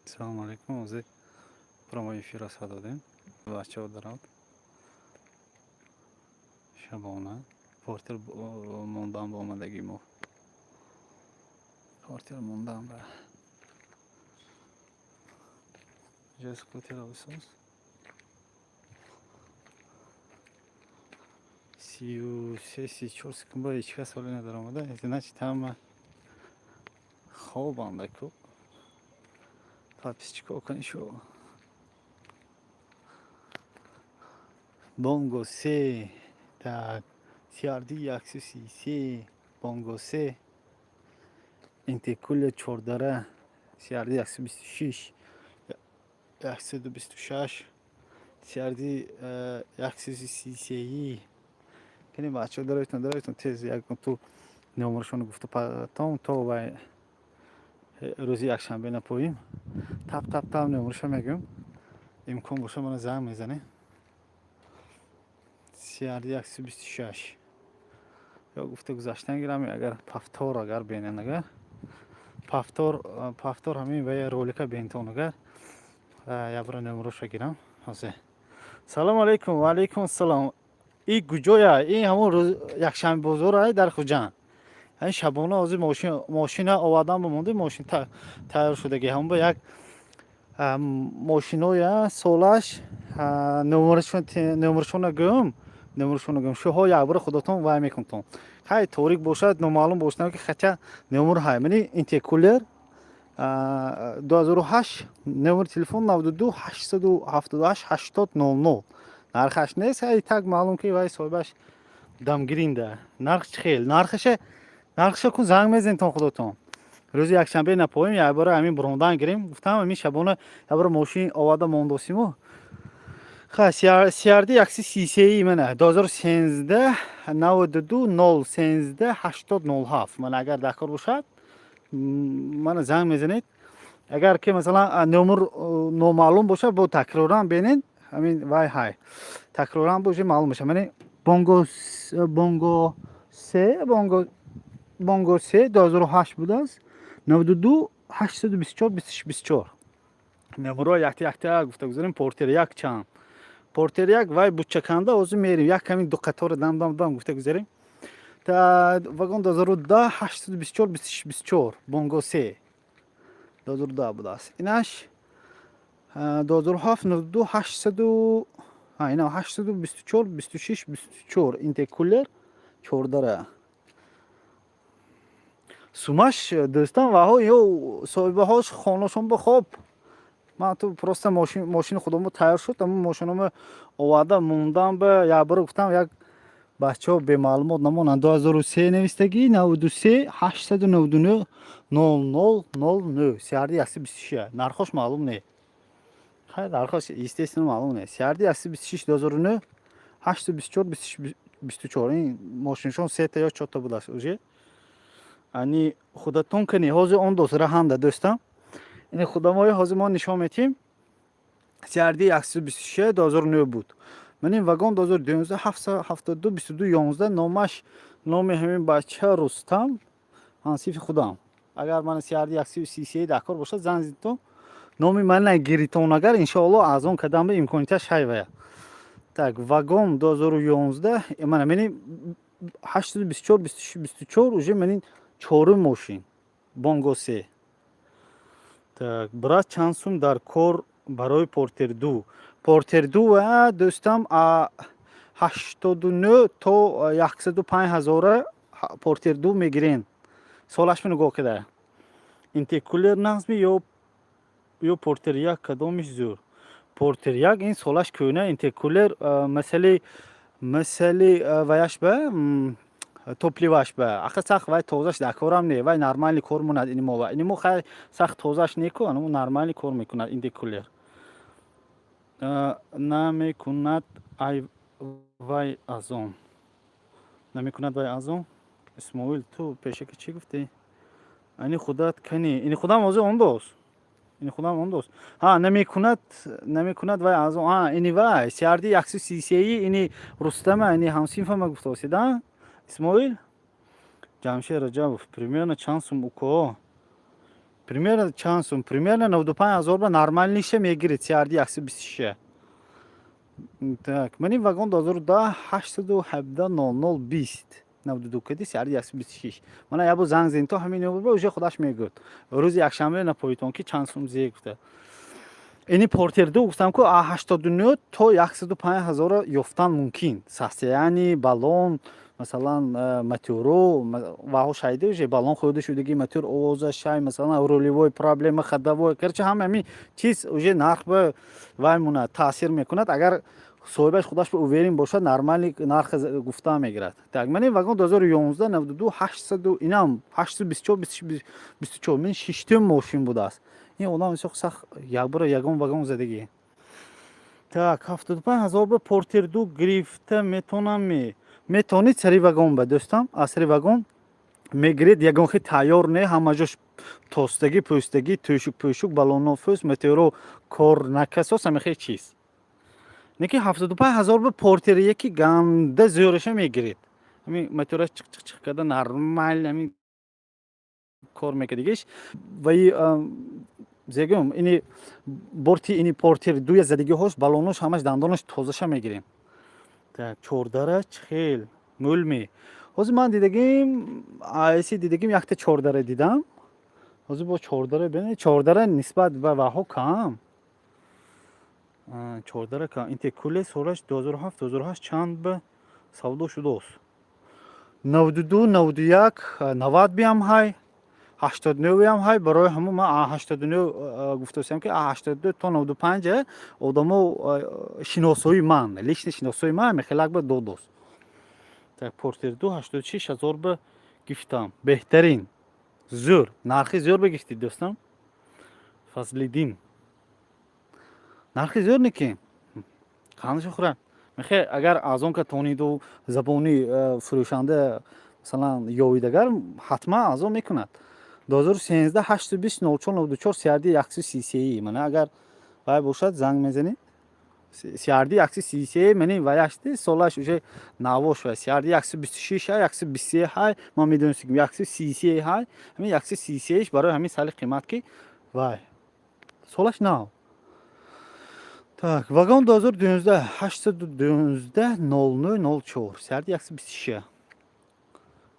Салому алейкум. Ҳозир прямой эфир сар додем. Бачаҳо дарад. Шабона. Портер мондан ба омадагӣ мо. Портер мондан ба. Ҷои скутер висоз. 33, 34 секунд ба ҳеҷ кас ҳоле надаромада. Значит, ҳама хобанда ку. Подписчико кани шо. Бонго се. Так. CRD 133. Бонго се. Интеркулер чордара. CRD 126. 126. CRD 133. Кани, бачаҳо, даройтон, даройтон тез, як ту номерашонро гуфта потом то вай рӯзи якшанбе напоим. Тап тап тап номерашо мегӯям. Имкон боша, мана занг мезанем. CRD 126 ё гуфта гузаштан гирам, агар повтор агар бенен, агар повтор ҳамин ва ролика бентон, агар ябра номероша гирам ҳозир. Салому алейкум. Ва алейкум ассалом. И куҷоя? Ин ҳамон якшанбе бозора дар Хуҷанд. Ҳамин шабона ҳозир мошина овардан бимонда, мошин тайёр шудаги. Ҳамон ба як мошиноя солаш, номерашона гӯм, номерашона гӯм. Шуҳо якбора худотон вай мекунтон. Хай, торик бошад, номаълум бошад, ки хотя номер ҳай. Мани интеркулер 2008, номери телефон 92 878 80 00. Нархаш нест, ҳай, так маълум ки вай соҳибаш дамгиринда. Нарх чӣ хел? Нархаша кун, занг мезанитон худотон. Рӯзи якшанбе напоем, якбора ҳамин бурондан гирем. Гуфтам, ҳамин шабона якбора мошин оварда мондосиму. Ха, CRD 133 мана 2013, 92 013 80 07. Мана, агар дар кор бошад, мана занг мезанед. Агар ки масалан номер номаълум бошад, бо такроран бинед, ҳамин вай ҳай. Такроран боше, маълум мешавад. Мани Бонго се, Бонго се 2008 будааст. 92 824 26 24. Номерҳо якта якта гуфта гузарем. Портер як чанд? Портер як вай бучаканда ҳозир мерем. Як ками ду қатора дам дам дам гуфта гузарем. Та вагон 2010 824 26 24, Бонго се 2010 будааст. Инаш 2007, 92 800, ина 824 26 24, интеркулер чордара. Сумаш, дӯстан, ваҳо ё соҳибаҳош хонашон ба хоб. Ман ту просто мошини худомо тайёр шуд, аммо мошиномо оварда мондам ба якбора гуфтам, як бачаҳо бемаълумот намонанд. 2003 навистагӣ, 93 899 00 09, CRD 126. Нархош маълум не. Хай, нархош, естественно, маълум не. CRD 126, 2009, 824 26 24. Ин мошиншон сета ё чорта будааст уже. Ани худатон кани ҳозир он дос раҳанда, дӯстам. Ини худамои ҳозир мо нишон метиҳем. CRD 126, 2009 буд. Ман ин вагон 2012, 772 22 11. Номаш, номи ҳамин бача Рустам, ҳамсифи худам. Агар ман CRD 133 дар кор бошад, занг зидтон. Номи ман нагиритон, агар иншоалло аз он кадам ба имкониташ ҳайвая. Так, вагон 2011, мана мени 824 26 24, уже манин чорум мошин Бонго се. Так, брат, чанд сум дар кор барои Портер ду? Портер ду, дӯстам, 89 то 105 ҳазора Портер ду мегирен. Солашро нигоҳ кида. Интеркулер нағзми ё Портер як, кадомиш зӯр? Портер як ин солаш кӯна, интеркулер масали ваяш ба топливаш ба аха сахт вай тозаш дар корам не, вай нормальный кор монад. Инимо ва инимо хай сахт тозаш неку, анмо нормальный кор мекунад. Интеркулер намекунад, ай вай аз он намекунад, вай аз он. Исмоил, ту пешаки чӣ гуфтӣ? Ани худат кани, ини худам ҳозир он дост, ини худам он дост. Ҳа, намекунад, намекунад вай аз он. А ини вай CRD 133, ини Рустама, ини ҳамсинфама гуфтаосида, Исмоил. Ҷамшед Раҷабов, примерно чанд сум, уко? Примерно чанд сум? Примерно 95 000 ба нормальный ша мегиред, CRD 126. Так, мани вагон 2010, 817 00 20, 92 кади, CRD 126. Мана ябо занг зен, то ҳамин ба уже худаш мегӯяд. Рӯзи якшанбе напоитон, ки чанд сум зе гуфта. Ини Портер ду гуфтам, ку а 89 то 105 ҳазора ёфтан мумкин. Состояние баллон, масалан, моторо ваҳо шайда, уже баллон хӯрда шудаги, мотор овоза шай, масалан, рулевой проблема, ходовой, короче, ҳама ҳамин чиз уже нарх ба вай мона таъсир мекунад. Агар соҳибаш худаш ба уверен бошад, нормальный нарх гуфта мегирад. Так, мани вагон 2011, 92 800, инам 824 24, мин шиштум мошин будааст. Ин одам бисёр сахт якбора ягон вагон задагӣ. Так, 75 000 ба Портер ду гирифта метонам ме? Метавонед сари вагон ба, дӯстам, аз сари вагон мегиред, ягон хел тайёр не, ҳама ҷош тостагӣ, пӯстагӣ, тӯшук пӯшук, баллоно фӯс, метеоро кор накасос, ҳамихел чиз. Неки 75 000 ба Портери яки ганда зӯраша мегиред. Ҳамин мотораш чиқ чиқ чиқ карда, нормал ҳамин кор мекардигиш. Ваи зегум, ини борти, ини Портер дуя задагиҳош, баллонош ҳамаш, дандонош тозаша мегирем. Так, чордара чихел мӯлме? Ҳозир ман дидагим, айси дидагим, якта чордара дидам. Ҳозир бо чордара бинед, чордара нисбат ба ваҳо кам. Чордара кам. Инте куле солаш 2007, 2008 чанд ба савдо шудааст? 92, 91, 90 биам ҳай, 89 ам ҳай. Барои ҳамун ман 89 гуфтасиам, ки 82 то 95 одамо шиносои ман, личный шиносои ман мехелак ба додост. Так, Портер ду 86 000 ба гифтам. Беҳтарин, зӯр, нархи зӯр ба гифтид, дӯстам Фазлиддин, нархи зӯр неки қандашо хӯрад. Мехе агар аз он ка тониду забони фурӯшанда, масалан, ёвидагар, ҳатман аз он мекунад. 2013, 820 04 94, CRD 133. Мана, агар вай бошад, занг мезанед. CRD 133, мани ваяшти, солаш уже наво шуда. CRD 126 ҳай, 123 ҳай, ман медонистам, 133 ҳай. Ҳамин 133 барои ҳамин сали қимат, ки вай солаш нав. Так, вагон 2012, 812 09 04, CRD 126.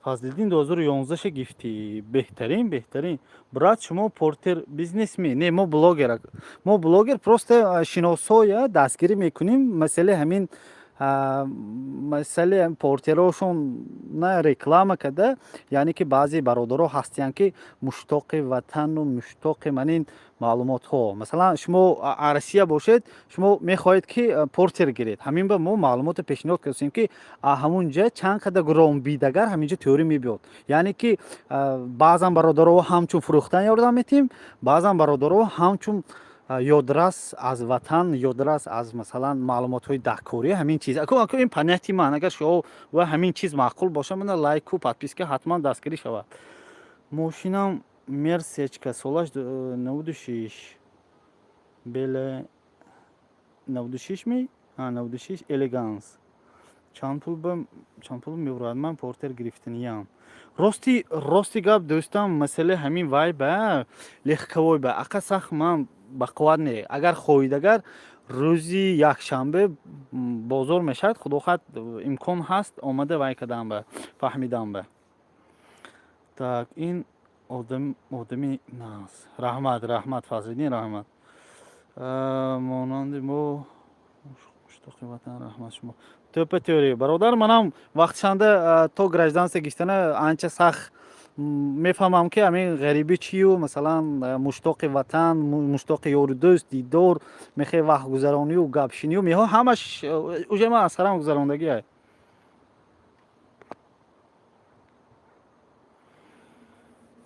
Фазлиддин, 2011 гифтӣ, беҳтарин, беҳтарин. Брат, шумо портер бизнесми? Не, мо блогер, мо блогер, просто шиносоя дастгирӣ мекунем. Масъалаи ҳамин, масъалаи портерошон на реклама карда, яъне ки баъзе бародаро ҳастиянд, ки муштоқи ватану муштоқи манин маълумотҳо. Масалан, шумо Россия бошед, шумо мехоҳед, ки портер гиред, ҳамин ба мо маълумотро пешниҳод кардем, ки ҳамун ҷа чанд қадар гуромбидагар, ҳамин ҷо теорӣ мебиёд. Яъне ки баъзан бародаро ҳамчун фурӯхтан ёрдам метиҳем, баъзан бародаро ҳамчун ёдрас аз ватан, ёдрас аз, масалан, маълумотҳои даҳкорӣ, ҳамин чиз. Аку ин понятие ман, агар шумо ва ҳамин чиз маъқул боша, мана лайку, подписка ҳатман дастгирӣ шавад. Мошинам мерсечка, солаш 96, беле 96 ми, 96, элеганс. Чанд пул ба, чанд пул мебурад? Ман портер гирифтаниям. Рости гап, дӯстам, масъалаи ҳамин вай ба легковой ба ақа сахт ман бақувват не. Агар хоҳидагар, рӯзи якшанбе бозор мешавад, худо хоҳад, имкон ҳаст, омада вай кардам ба фаҳмидам ба. Так, ин одам одами нас. Раҳмат, раҳмат, Фазлиддин, раҳмат. Монанди мо муштоқи ватан, раҳмат шумо. Тӯпа теория, бародар, манам вақтшанда то гражданство гирифтана анча сахт мефаҳмам, ки ҳамин ғарибӣ чию, масалан, муштоқи ватан, муштоқи ёру дӯст, дидор, мехе вақтгузаронию гапшинию меҳо, ҳамаш уже ман аз сарам гузарондагиа.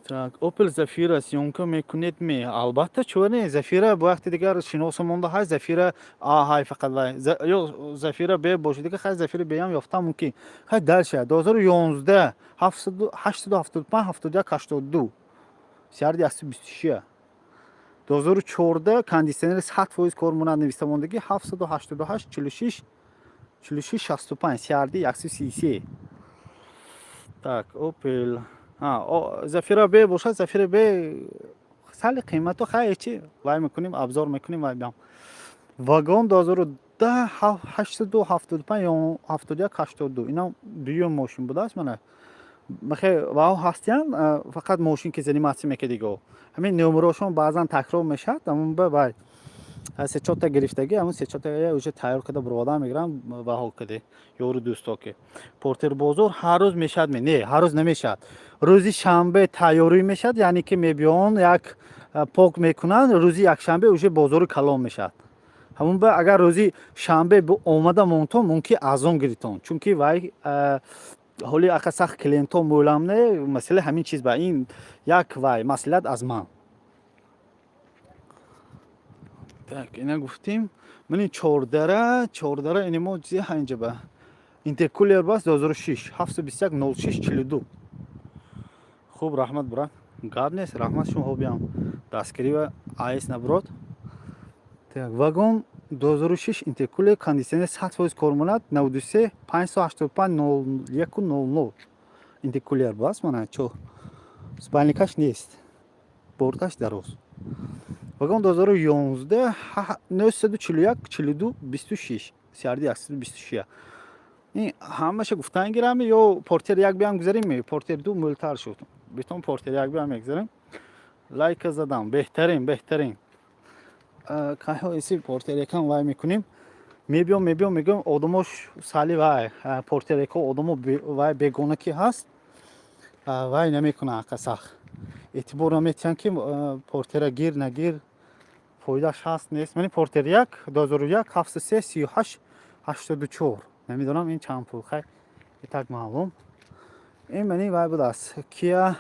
Так, Опел Зафира съёмка мекунед ме? Албатта, чӯ не, Зафира бо вақти дигар шиноса монда ҳай, Зафира А ҳай, фақат вай ё Зафира Б бошад, дигар хай Зафира Б ам ёфтам мумкин. Хай, дальше 2011, 875 71 82, CRD 126. 2014, кондитсионери 100% кор монад, нависта мондагӣ, 788 46 46 65, CRD 133. Так, Опел Зафира Б бошад, Зафира Б. Сали қимату хай чи вай мекунем, обзор мекунем. Вай биям. Вагон 2010, 875, 71, 82. Инам дуюм мошин будааст. Мана махе вао ҳастиян, фақат мошин ки заниматься мекардиго, ҳамин номерошон баъзан такрор мешавад. Ҳамун ба вай се чорта гирифтагӣ, ҳамун се чорта уже тайёр карда буровада мегирам. Баҳо каде ёру дӯсто ки Портер бозор ҳар рӯз мешавад? Не, ҳар рӯз намешавад. Рӯзи шанбе тайёрӣ мешавад, яъне ки мебиён, як пок мекунанд. Рӯзи якшанбе уже бозори калон мешавад. Ҳамун ба агар рӯзи шанбе омада монтон, мумкин арзон гиритон, чунки вай ҳоли ака сахт клиентҳо мӯлам. Не, масъала ҳамин чиз ба ин як вай маслиҳат аз ман. Так, ина гуфтим. Мани чордара, чордара ини мо чизи ҳанҷа ба интеркулер бас, 2006, 721, 06, 42. Хуб, раҳмат, брат, гап нест, раҳмат. Шумо ҳобиам дастгирӣ ва аис наброд. Так, вагон 2006, интеркулер, кондитсионер 100% кор монад, 93, 585, 01, 00. Интеркулер бас, мана чо спальникаш нест, борташ дароз. Вагон 2011, 941, 42, 26, CRD 126. Ин ҳамаша гуфтан гирам ё Портер як биам гузарем? Портер ду мӯлтар шуд. Битон Портер як биам мегузарем. Лайка задам, беҳтарин, беҳтарин. Кайҳо иси Портер якам вай мекунем. Мебиём, мебиём, мегӯям, одамош сали вай Портер яко одамо вай бегона ки ҳаст, вай намекунад, ака сахт эътибор наметиҳанд, ки Портера гир нагир, фоидааш ҳаст нест. Мани Портер як, 2001, 73, 38, 84. Намедонам, ин чанд пул, хай, итак маълум. Ин мани вай будааст, Киа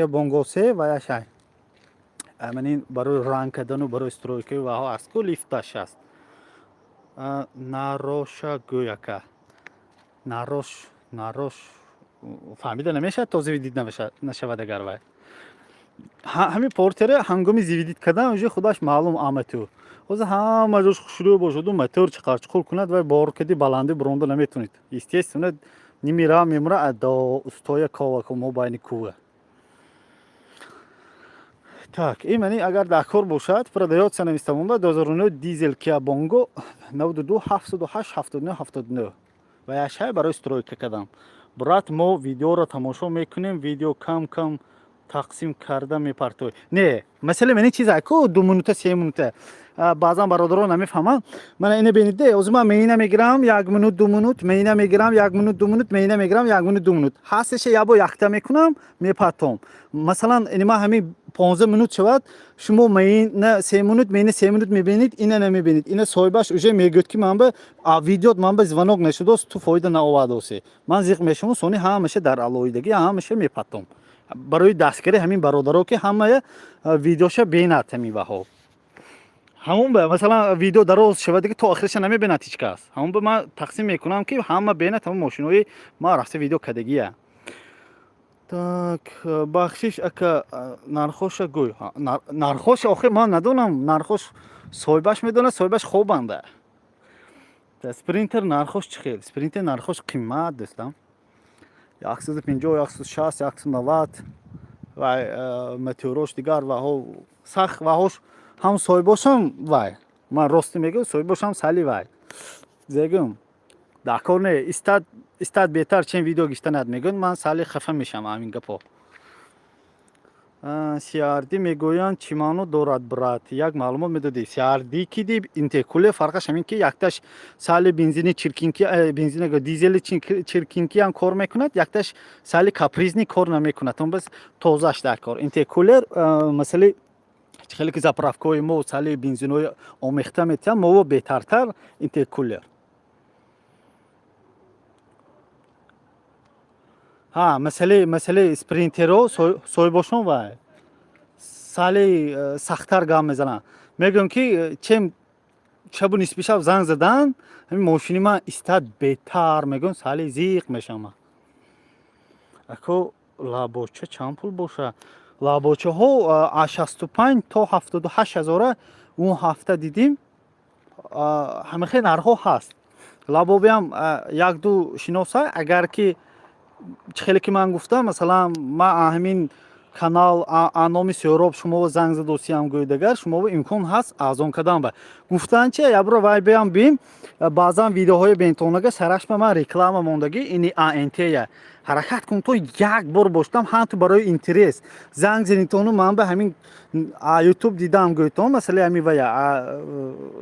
Бонго се ваяшай. Мани барои ранг кардану барои стройкаи ваҳо аст ку, лифташ аст. Нароша гӯяка, нарош, нарош фаҳмида намешавад, то заводить нашавад. Агар вай ҳамин Портере ҳангоми заводить кардан уже худаш маълум амату ҳозир ҳама ҷош хушрӯ бошаду мотор чиқар чуқур кунад, вай бор кади баландӣ буронда наметавонед. Естественно, нимира мемура, адо устоя кова мо байни кува. Так, ин мани агар дар кор бошад, продаётся нависта монда, 2009 дизел Киа Бонго, 92, 708, 79, 79. Ва яшай барои стройка кардам. Брат, мо видеоро тамошо мекунем, видео кам кам тақсим карда мепартоӣ. Не, масъала мани чиза ку 2 минута, 3 минута. Баъзан бародарон намефаҳманд. Мана ина бинед, ҳозир ман меина мегирам, 1 минут, 2 минут, меина мегирам, 1 минут, 2 минут, меина мегирам, 1 минут, 2 минут. Ҳастеша ябо якта мекунам, мепартом. Масалан, ини ман ҳамин 15 минут шавад, шумо меина 3 минут, меина 3 минут мебинед, ина намебинед. Ина соҳибаш уже мегӯяд, ки ман ба видеот ман ба звонок нашудост, ту фоида наовардосе. Ман зиқ мешавам, сони ҳамаша дар алоҳидагӣ ҳамаша мепартом барои дастгирӣ ҳамин бародаро, ки ҳамая видеоша бинад. Ҳамин ваҳо ҳамон ба масалан видео дароз шавад, дига то охириша намебинад ҳеҷ кас. Ҳамон ба ман тақсим мекунам, ки ҳама бинад ҳамон мошинои ма рафта видео кардагия. Так, бахшиш, ака, нархоша гӯй. Нархош охир ман надонам, нархош соҳибаш медонад, соҳибаш хобанда. Спринтер нархош чӣ хел? Спринтер нархош қимат, дӯстам, 150, 160, 190. Вай метеорош дигар ваҳо сахт ваҳош ҳам соҳибошам вай. Ман рости мегӯям, соҳибошам сали вай зегум дар кор не, истад, истад беҳтар, чен видео гирифтанад мегӯянд. Ман сали хафа мешавам ҳамин гапо. CRD мегӯянд, чӣ маъно дорад, брат, як маълумот медодӣ? CRD киди интеркулер, фарқаш ҳамин ки якташ сали бензини чиркинки, бензина дизели чиркинкиам кор мекунад, якташ сали капризный кор намекунад, он бас тозаш дар кор. Интеркулер масъали хеле ки заправкаҳои мо сали бензинҳои омехта метиҳанд, мово беҳтартар интеркулер. Ҳа, масъалаи спринтеро соҳибошон вай сали сахттар гап мезананд. Мегӯям, ки чем шабу нисфи шаб занг задан, ҳамин мошини ман истад беҳтар, мегӯям, сали зиқ мешавам. Ако, лабоча чанд пул боша? Лабочаҳо аз 65 то 78 ҳазора. Он ҳафта дидим, ҳамихел нархҳо ҳаст. Лабобиам як-ду шиноса, агар ки чӣ хеле ки ман гуфтам, масалан, ман ҳамин Канал номи Сӯроб шумо занг задосиям гӯйдагар, шумо имкон ҳаст арзон кардан. Ба гуфтан чи ябро вай биям бим, баъзан видеоҳои бентонага сарашма ман реклама мондагӣ, ини АНТ-я. Ҳаракат кун, то як бор боштам, ҳамту барои интерес занг зенитону ман ба ҳамин Ютуб дидам гӯйтон, масалаи ҳами вая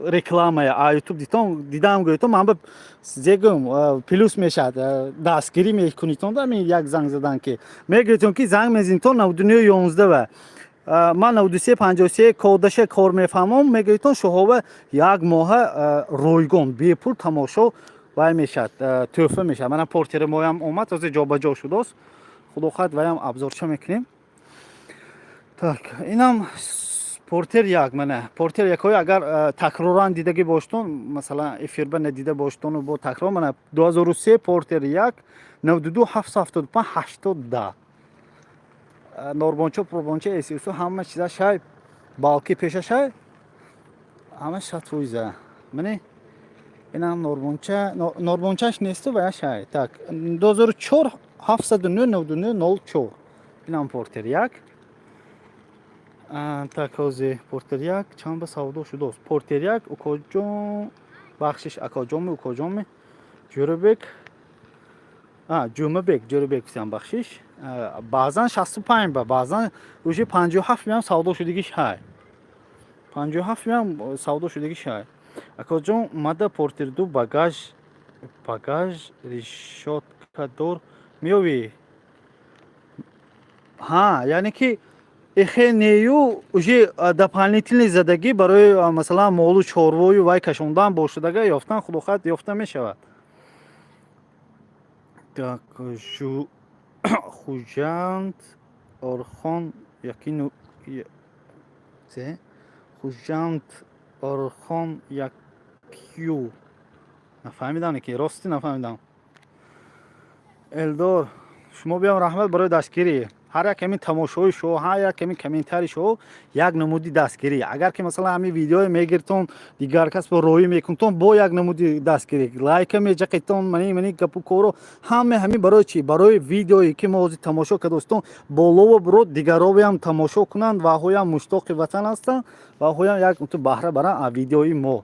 рекламая Ютуб дидам гӯйтон, ман ба зегум плюс мешавад, дастгирӣ мекунитон. Ҳамин як занг задан ки мегӯйтон, ки занг мезинитон 99 11 ва ман 93 53 кодаша кор мефаҳмам, мегӯйтон, шуҳова як моҳа ройгон бепул тамошо вай мешавад, тӯҳфа мешавад. Мана Портери моям омад, ҳозир ҷобаҷо шудааст, худо хоҳад, ваям обзорча мекунем. Так, инам Портер як, мана Портер якҳои, агар такроран дидагӣ боштон, масалан, эфирба надида боштону бо такрор, мана 2003 Портер як, 92 775 80 10, норбончо, пробонча, эсису, ҳама чиза шай, балки пеша шай, ҳама 100%. Мани инам норбонча, норбончаш несту, вая шай. Так, 2004, 709 99 04, инам Портер як. Так, ҳози Портер як чанд ба савдо шудааст? Портер як, укоҷон, бахшиш, акоҷонми, укоҷонми, Ҷӯрабек, Ҷумабек, Ҷӯрабек гуфтам, бахшиш. Баъзан 65 ба, баъзан уже 57 миам савдо шудагиш ҳай, 57 миам савдо шудагиш ҳай. Акоҷон, мада Портер ду, багаж решёткадор меёвӣ? Ҳа, яъне ки эхе нею, уже дополнительный задагӣ барои, масалан, молу чорвою вай кашондан бошадага, ёфтан, худо хоҳад, ёфта мешавад. Так, Хуҷанд Орхон якину се, Хуҷанд Орхон якю, нафаҳмидам, ки рости нафаҳмидам. Элдор, шумо биям, раҳмат барои дастгирӣ. Ҳар як ҳамин тамошои шумо, ҳар як ҳамин комментарии шумо як намуди дастгирӣ. Агар ки, масалан, ҳамин видеое мегиртон, дигар кас бо роҳӣ мекунтон, бо як намуди дастгирӣ, лайка меҷақитон, мани гапу коро, ҳаме ҳамин барои чӣ? Барои видеое ки мо ҳозир тамошо кардостон, болову бирод, дигаровиам тамошо кунанд, ваҳоям муштоқи ватан ҳастанд, ваҳоям як баҳра баранд аз видеои мо.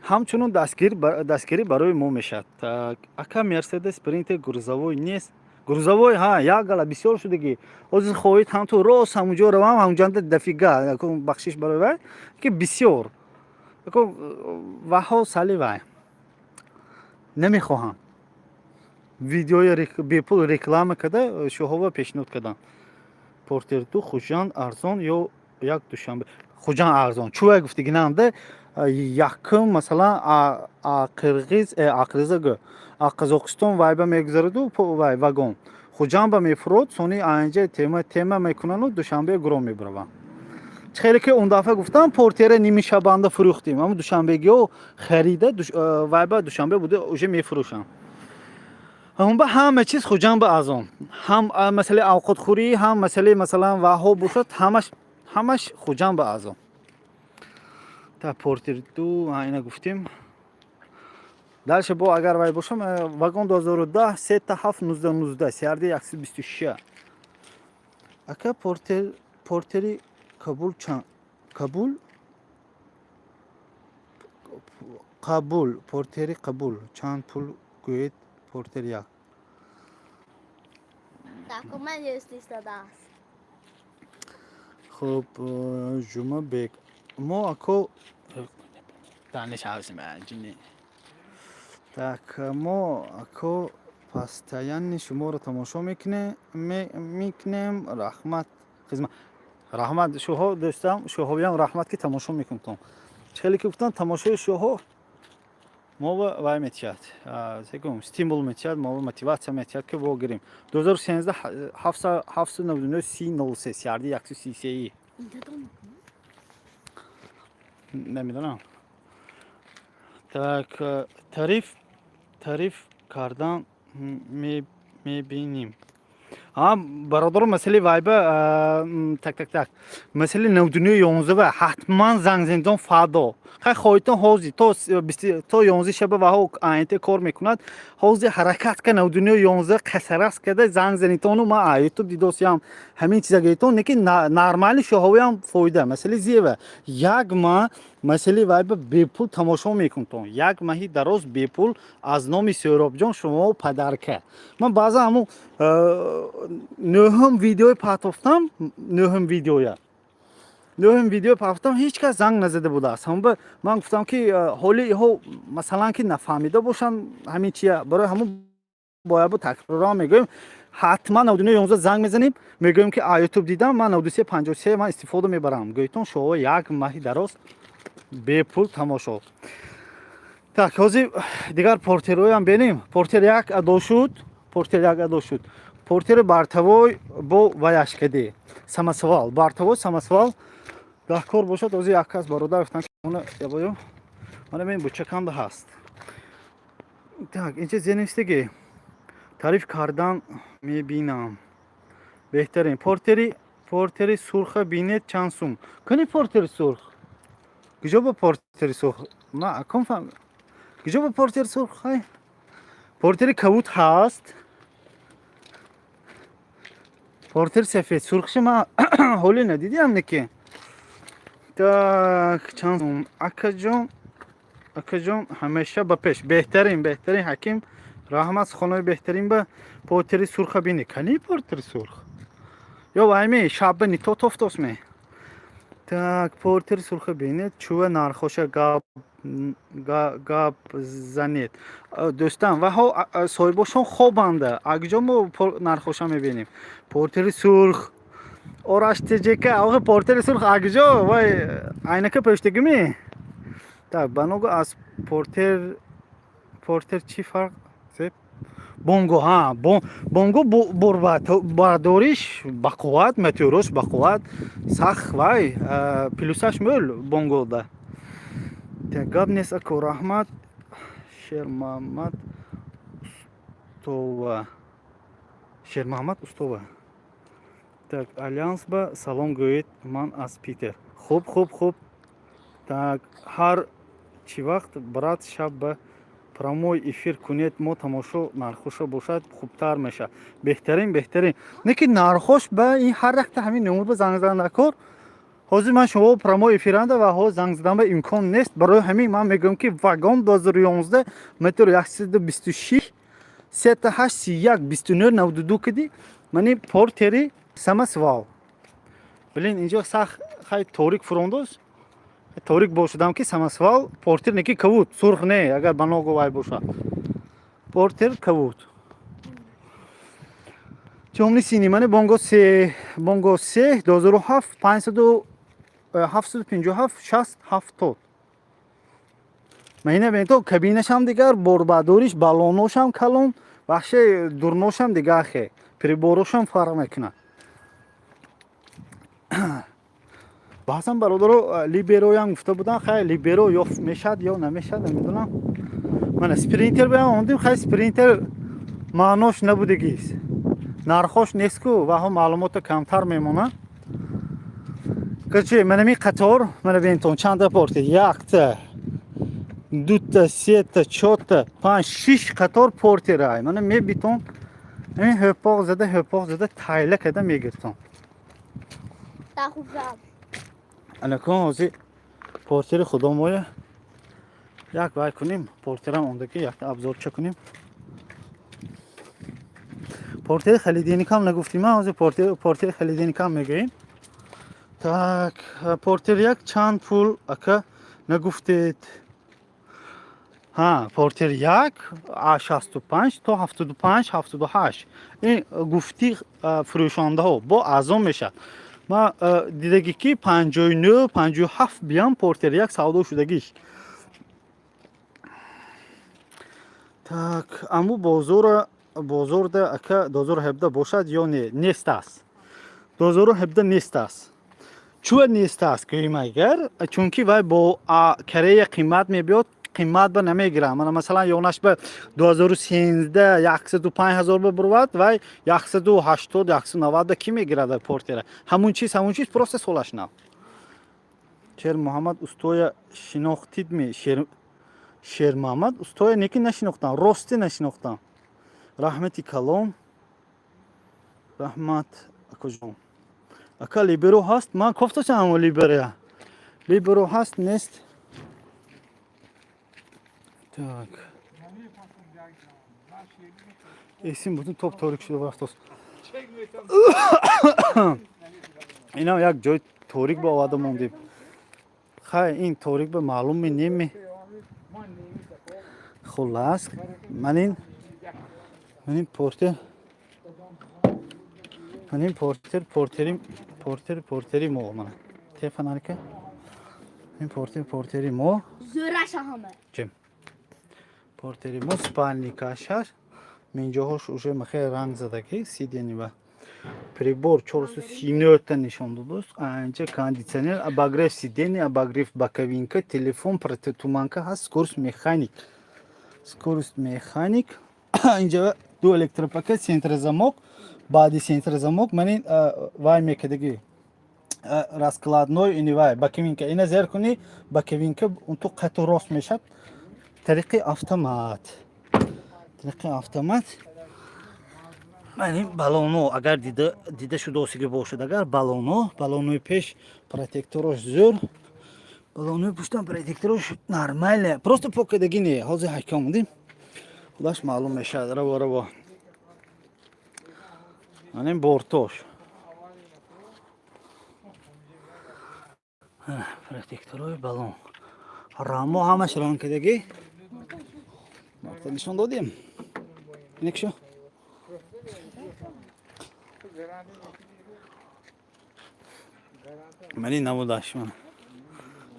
Ҳамчунон дастгирӣ барои мо мешавад. Ака, Мерседес Спринтер грузовой нест? Грузовой ҳа, як гала бисёр шудагӣ. Ҳозир хоҳед, ҳамту рост ҳамунҷо равам, ҳамунҷанда дофига, бахшиш барои вай ки бисёр ваҳо сали вай намехоҳам видеои бепул реклама карда, шуҳова пешниҳод кардам. Портер ду Хуҷанд арзон ё як Душанбе? Хуҷанд арзон чӯвай гуфтагинанда якум, масалан, қирғиз, қирғиза гӯ, Қазоқистон вайба мегузараду, вай вагон Хуҷандба мефурод, сони анҷа тема тема мекунану Душанбе гурон мебараванд. Хеле ки он дафъа гуфтам, Портера нимишабанда фурӯхтем, аммо душанбегиҳо харида, вайба Душанбе буда, уже мефурӯшанд. Ҳамба ҳама чиз Хуҷандба арзон, ҳам масъалаи авқотхӯрӣ, ҳам масъалаи, масалан, ваҳо бошад, ҳамаш Хуҷандба арзон. Та Портер ду ина гуфтем. Дальше бо агар вай бошам, вагон 2010, сета 7 19 19, CRD 126. Ака, Портер, Портери Кабул чанд? Кабул, Қабул, Портери Қабул чанд пул гӯед? Портер як. Документ истодааст. Хуб, Жумабек, мо ако данишавсим. Так, мо ако постоянно шуморо тамошо мекунем, раҳмат, хизмат, раҳмат шуҳо, дӯстам, шуҳоям раҳмат, ки тамошо мекунтон. Хеле ки гуфтам, тамошои шуҳо мо вай метиҳад, сегум стимул метиҳад, мо мотиватсия метиҳад, ки во гирем. 2013, 799 30 03, CRD 133. Намедонам. Так, тариф кардан мебинем. Бародаро, масъалаи вайба, так, так, так, масъалаи навдуниё ёнздаҳ ҳатман занг зендон. Фардо хай хоҳитон, ҳозир то 11 шаба ваҳо АНТ кор мекунад. Ҳозир ҳаракат ка, навдуниё 11 қасарас када занг занитону ма Ютуб дидосиям, ҳамин чиза гӯитон. Неки нормали шоҳовиам фоида. Масъалаи зева як ма масъалаи вайба бепул тамошо мекунтон, як маҳи дароз бепул аз номи Сӯҳробҷон шумо подарка. Ман баъзан ҳамун нӯҳум видеои патофтам, нӯҳум видео пафтам, ҳеҷ кас занг назада будааст. Ҳамба ман гуфтам, ки ҳоли иҳо, масалан, ки нафаҳмида бошанд ҳамин чия. Барои ҳамун бояд такроран мегӯем: ҳатман 99 11 занг мезанем, мегӯем, ки Ютуб дидам, ман 9353 ман истифода мебарам. Гӯйтон, шумо як маҳи дароз бепул тамошо. Так, ҳозир дигар портероям бинем. Портер як адо шуд, портер як адо шуд. Портери бортовой бо ваяшкади самосвал, бортовой самосвал даҳкор бошад. Ҳозир як кас бародар гуфтан, ябоё, мана бин, бучаканда ҳаст. Так, инча зенивистаги тариф кардан мебинам. Беҳтарин портери сурха бинед, чанд сум кани? Портери сурх куҷо? Ба портери сурх ма акон фаҳм, куҷо ба портери сурх? Хай, портери кабуд ҳаст, портери сафед, сурхши ма ҳоле надидиам неки. Так, чанд сум, акаҷон? Акаҷон, ҳамеша ба пеш. Беҳтарин, беҳтарин, Ҳаким, раҳмат суханои беҳтарин. Ба портери сурха бини кани? Портери сурх ё вайме шабба нито тофтосме. Так, портери сурха бинед, чува нархоша гап занед. Дӯстан, ваҳо соҳибошон хобанда, акҷо мо нархоша мебинем. Портери сурх, Ораш ТЖК, охи, портери сурх акҷо? Вай айнака пӯштагими. Так, баного аз портер чӣ фарқ? Бонго, ҳа, бонго бардориш бақувват, моторош бақувват, сах вай плюсаш мӯл бонгода. Гап нест, ако, раҳмат. Шермаҳмад Устова, Шермаҳмад Устова. Так, Альянс ба салом гӯед, ман аз Питер. Хуб, хуб, хуб. Так, ҳар чӣ вақт, брат, шаб ба прямой эфир кунед, мо тамошо. Нархоша бошад, хубтар мешавад. Беҳтарин, беҳтарин. Не ки нархош ба ин ҳар якта ҳамин номер ба занг задан кор. Ҳозир ман шумо прямой эфиранда ва ҳозир занг задан ба имкон нест. Барои ҳамин ман мегӯям, ки вагон 2011, метр 126, сета ҳашт, 31, 29, 92 киди. Мани портери самосвал. Блин, инҷо сах хай торик фурондоз, торик бошудам, ки самосвал портер неки кавуд, сурх не. Агар ба ногу вай бошад, портер кавуд, тёмный синий. Мани бонго се, бонго се, 2007, панҷсаду 757, 60, 70. Ман ина то кабинашам дигар, борбардориш, баллоношам калон, бахше дурношам дигар, хе приборошам фарқ мекунад. Баъзан бародаро либероям гуфта буданд. Хай, либеро ё мешад, ё намешад, намедонам. Мана спринтер баям ондим. Хай, спринтер маънош набудагист, нархош нестку, ваҳо маълумота камтар мемонад. Короче, манами қатор, мана бинтон, чанда портер: якта, дута, сета, чорта, панҷ, шиш қатор портерай. Мана мебитон, ҳамин ҳӯпоқ зада, ҳӯпоқ зада, тайла када мегиртон. Тахуфам. Анакун ҳозир портери худомоя як вай кунем, портерам ондаки, якта обзорча кунем. Портери холодильникам нагуфтим, ҳозир портери холодильникам мегӯем. Так, портер як чанд пул, ака, нагуфтед? Ҳа, портер як а 65 то 75, 78, ин гуфти фурӯшондаҳо, бо арзон мешавад. Ман дидагӣ, ки 59, 57 биям портер як савдо шудагиш. Так, аму бозора, бозорда, ака, 2017 бошад ё не? Нест аст, 2017 нест аст. Чуа нест аст гӯем агар? Чунки вай бо Корея қимат мебиёд. Қимат ба намегирам. Мана, масалан, ёнаш ба 2013 105 ҳазор ба бурвад, вай 180, 190 ба кӣ мегирад вай Портера? Ҳамун чиз, ҳамун чиз, просто солаш нав. Шер Муҳаммад устоя шинохтидми? Шермуҳаммад устоя неки нашинохтам, рости нашинохтам. Раҳмати калом, раҳмат, акоҷон. Ака, Либеро ҳаст? Ман кофташам, Либеро, Либеро ҳаст, нест. Так, эсим бутун топ торик шуда рафтост. Инам як ҷои торик ба оварда мондем. Хай, ин торик ба маълуми неми. Хуллас, манин Портер, манин Портер, Портери, Портер, Портери мо. Мана те фонарика, ин Портер, Портери мо. Зӯраша ҳама. Портери мо спальникашаш, минҷоҳош уже махе ранг задагӣ, сиденье ва прибор 439 нишон додааст. Анҷа кондитсионер, обогрев сиденье, обогрев боковинка, телефон, противотуманка ҳаст, скорость механик, скорость механик. Инҷа ду электропакет, центрозамок. Баъди центрозамок манин вай мекардагӣ, раскладной ини вай боковинка. Ина зер кунӣ, боковинка унту қату рост мешад, тариқи автомат, тариқи автомат. Мани балоно, агар дида шудосиги бошад, агар балоно, балонои пеш протекторош зӯр, балонои пуштам протекторош нормально, просто покадаги не. Ҳозир ҳайка омадем, худаш маълум мешавад. Раво, раво. Манин бортош, протекторои балон, рамо ҳамаш ранг кардагӣ. Нишон додем, инекшо. Мани намудаш ман.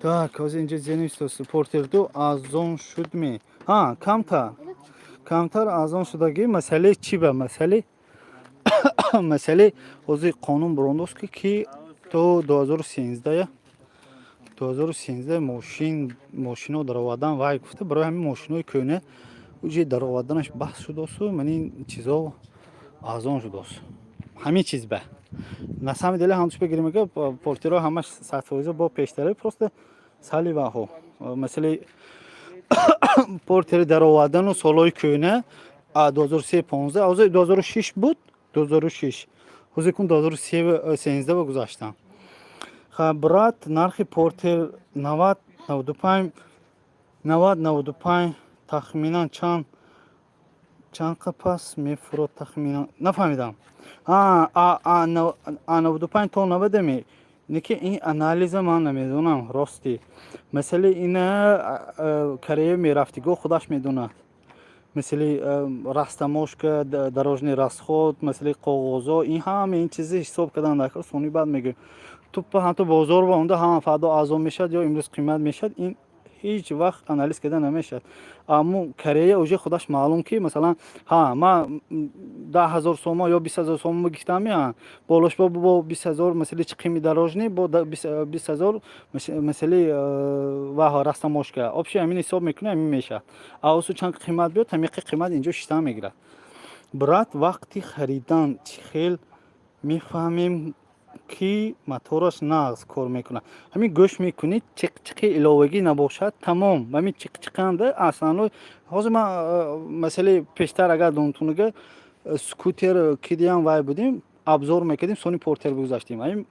Так, ҳозир инҷа зенистос. Портерду азон шудми? Ҳа, камтар, камтар азон шудагӣ. Масъалаи чӣ ба масъалаи ҳозир қонун бурондост, ки то 2013, 2013 мошин, мошино даровардан вай гуфта. Барои ҳамин мошинои кӯҳна уҷи дароварданаш баҳс шудосу ман ин чизо арзон шудост. Ҳамин чиз ба на самом деле ҳамтуш бигирем, ага, Портеро ҳамаш 100% бо пештара, просто сали ваҳо масъалаи Портери даровардану солҳои кӯҳна 2003, 15, ҳозир 2006 буд, 2006, ҳозир кун 2013 ба гузаштам. Ха, брат, нархи Портер 90, 95, 90, 95 тахминан чанд қапас мефурод? Тахминан нафаҳмидам. А 95 то 90 ме неки, ин анализа ман намедонам, рости. Масъалаи ина Корея мерафтиго, худаш медонад. Мисли растаможка, дорожный расход, масъалаи коғозо, ин ҳама ин чизи ҳисоб кардан дар кор. Сони баъд мегӯем, туппа ҳамто бозор ба онда ҳама фардо арзон мешавад ё имрӯз қимат мешавад, ин ҳеҷ вақт анализ карда намешавад. Аммо Корея уже худаш маълум, ки масалан, ҳа, ман 10 000 сомон ё 20 000 сомон гирифтам, меа болош бо 20 000 масъалаи чиқими дорожный, бо 20 000 масъалаи ва растаможка, общий ҳамин ҳисоб мекунӣ, ҳамин мешавад. Аосу чанд қимат биёд, ҳамиқи қимат инҷо шиштан мегирад. Брат, вақти харидан чӣ хел мефаҳмем, ки мотораш нағз кор мекунад? Ҳамин гӯш мекунӣ, чиқ-чиқи иловагӣ набошад, тамом. Ҳамин чиқ-чиқанда аслан. Ҳозир ман масъалаи пештар, агар донтунага, скутер кидиам вай будем, обзор мекардем, сони Портер гузаштем. Ҳамин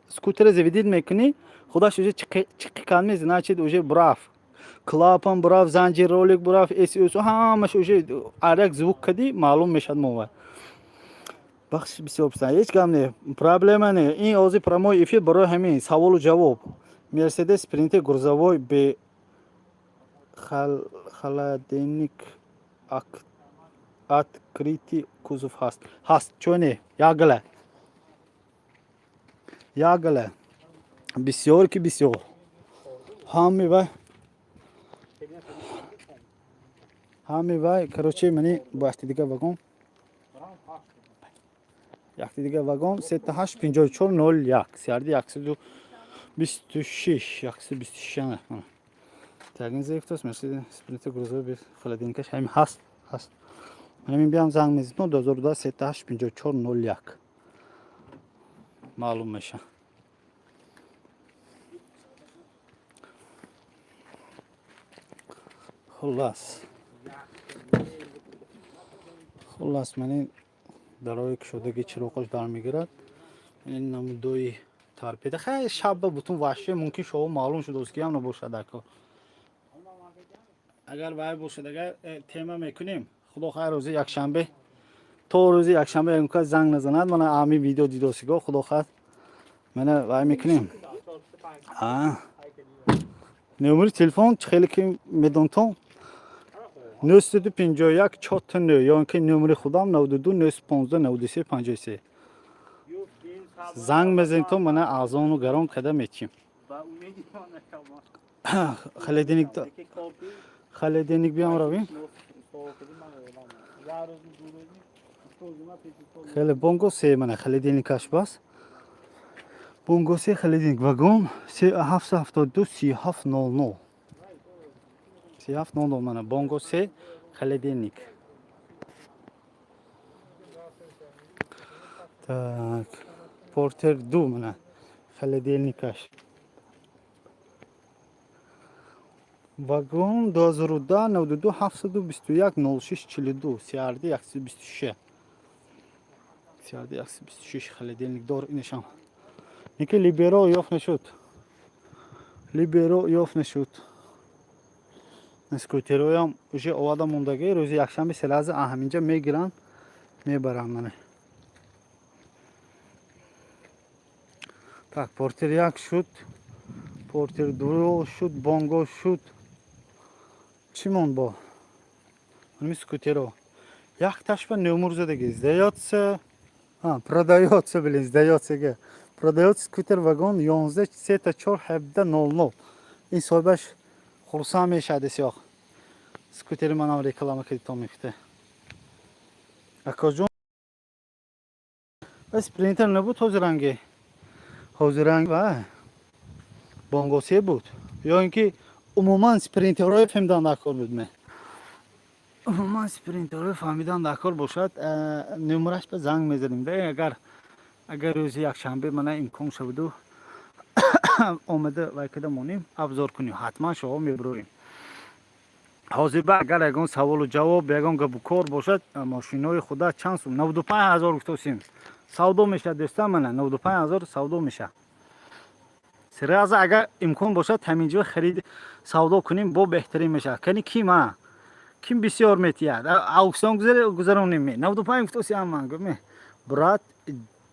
скутера заведить мекунӣ, худаш уже чиқи кард, значит, уже браф, клапан бураф, занҷир, ролик бураф, эс ҳамаш уже арак звук кардӣ, маълум мешавад. Мо бахши бисёр писанд, ҳеҷ гап не, проблема не. Ин ҳозир прямой эфир барои ҳамин саволу ҷавоб. Мерседес Спринтер грузовой бе холодильник, открытый кузов ҳаст? Ҳаст, чо не, як гала, як гала, бисёр ки бисёр. Ҳами вай, ҳами вай, короче, мани бо якти дига вагон, якти дига вагон, сета ҳашт пинҷоҳу чор нол як сиарди 126, 126. Тагин зефтос Мерседес Спринтер грузовой без холодильникаш ҳамин ҳаст, ҳаст. Ҳамин биям, занг мезанам, 2002 38 54 01, маълум меша. Хуллас, ман дарои кушодаги, чироқош дар мегирад. Ин намудои торпеда. Хай, шабба бутун ваҳши, мумкин шово маълум шудааст, ки ям набошад ако. Агар вай бошад, агар тема мекунем. Худо хайр, рӯзи якшанбе, то рӯзи якшанбе ягон кас занг назанад, мана ами видео дидосиго, худо хоҳад, мана вай мекунем. Номери телефон чӣ хеле ки медонтон, 951 4 9, ё ин ки номери худам 92 915 93 53. Занг мезанед, мана арзону гарон када метим. Холодильник, холодильник биям, равем. Хеле Бонго се, мана холодильникаш бас. Бонго се, холодильник, вагон 772 37 00 37 00. Мана Бонго се, холодильник. Так, Портер 2, мана холодильникаш, вагон 2010 92 721 06 42, CRD 126, CRD 126, холодильник дор. Инашам ники Либеро ёфт нашуд, Либеро ёфт нашуд. Скутероям уже овада мондагӣ, рӯзи якшанбе селаза ҳаминҷа мегиранд, мебаранд. Мана так, Портер як шуд, Портер ду шуд, Бонго шуд. Чӣ монд? Бо ҳамин скутеро якташба нӯмур задаги, сдаётся, продаётся, блин, сдаётся, продаётся скутер вагон 11 сета 4 17 00. Ин соҳибаш хурсанд мешавад, исёқ скутери манам реклама кардитон мефте. Акоҷон, Спринтер набуд ҳозиранги, ҳозиранг ва Бонгосе буд, ё ин ки умуман спринтерҳои фаҳмидан дар кор буд? Ме умуман спринтерҳои фаҳмидан дар кор бошад, нумераш ба занг мезанем. Агар рӯзи якшанбе мана имкон шаваду омада вай када монем, обзор кунем, ҳатман шумо мебурорем. Ҳозир ба агар ягон саволу ҷавоб, ягон гапу кор бошад, мошинои худа чанд сум? 95 000 гуфтосим, савдо мешавад, дӯстан. Мана 95 000 савдо мешавад. Сразу агар имкон бошад, ҳаминҷо харид савдо кунем, бо беҳтарин мешавад. Кани кима, ким бисёр метиҳад, аукцион гузаронем. 95 гуфтосиам ман гуме. Брат,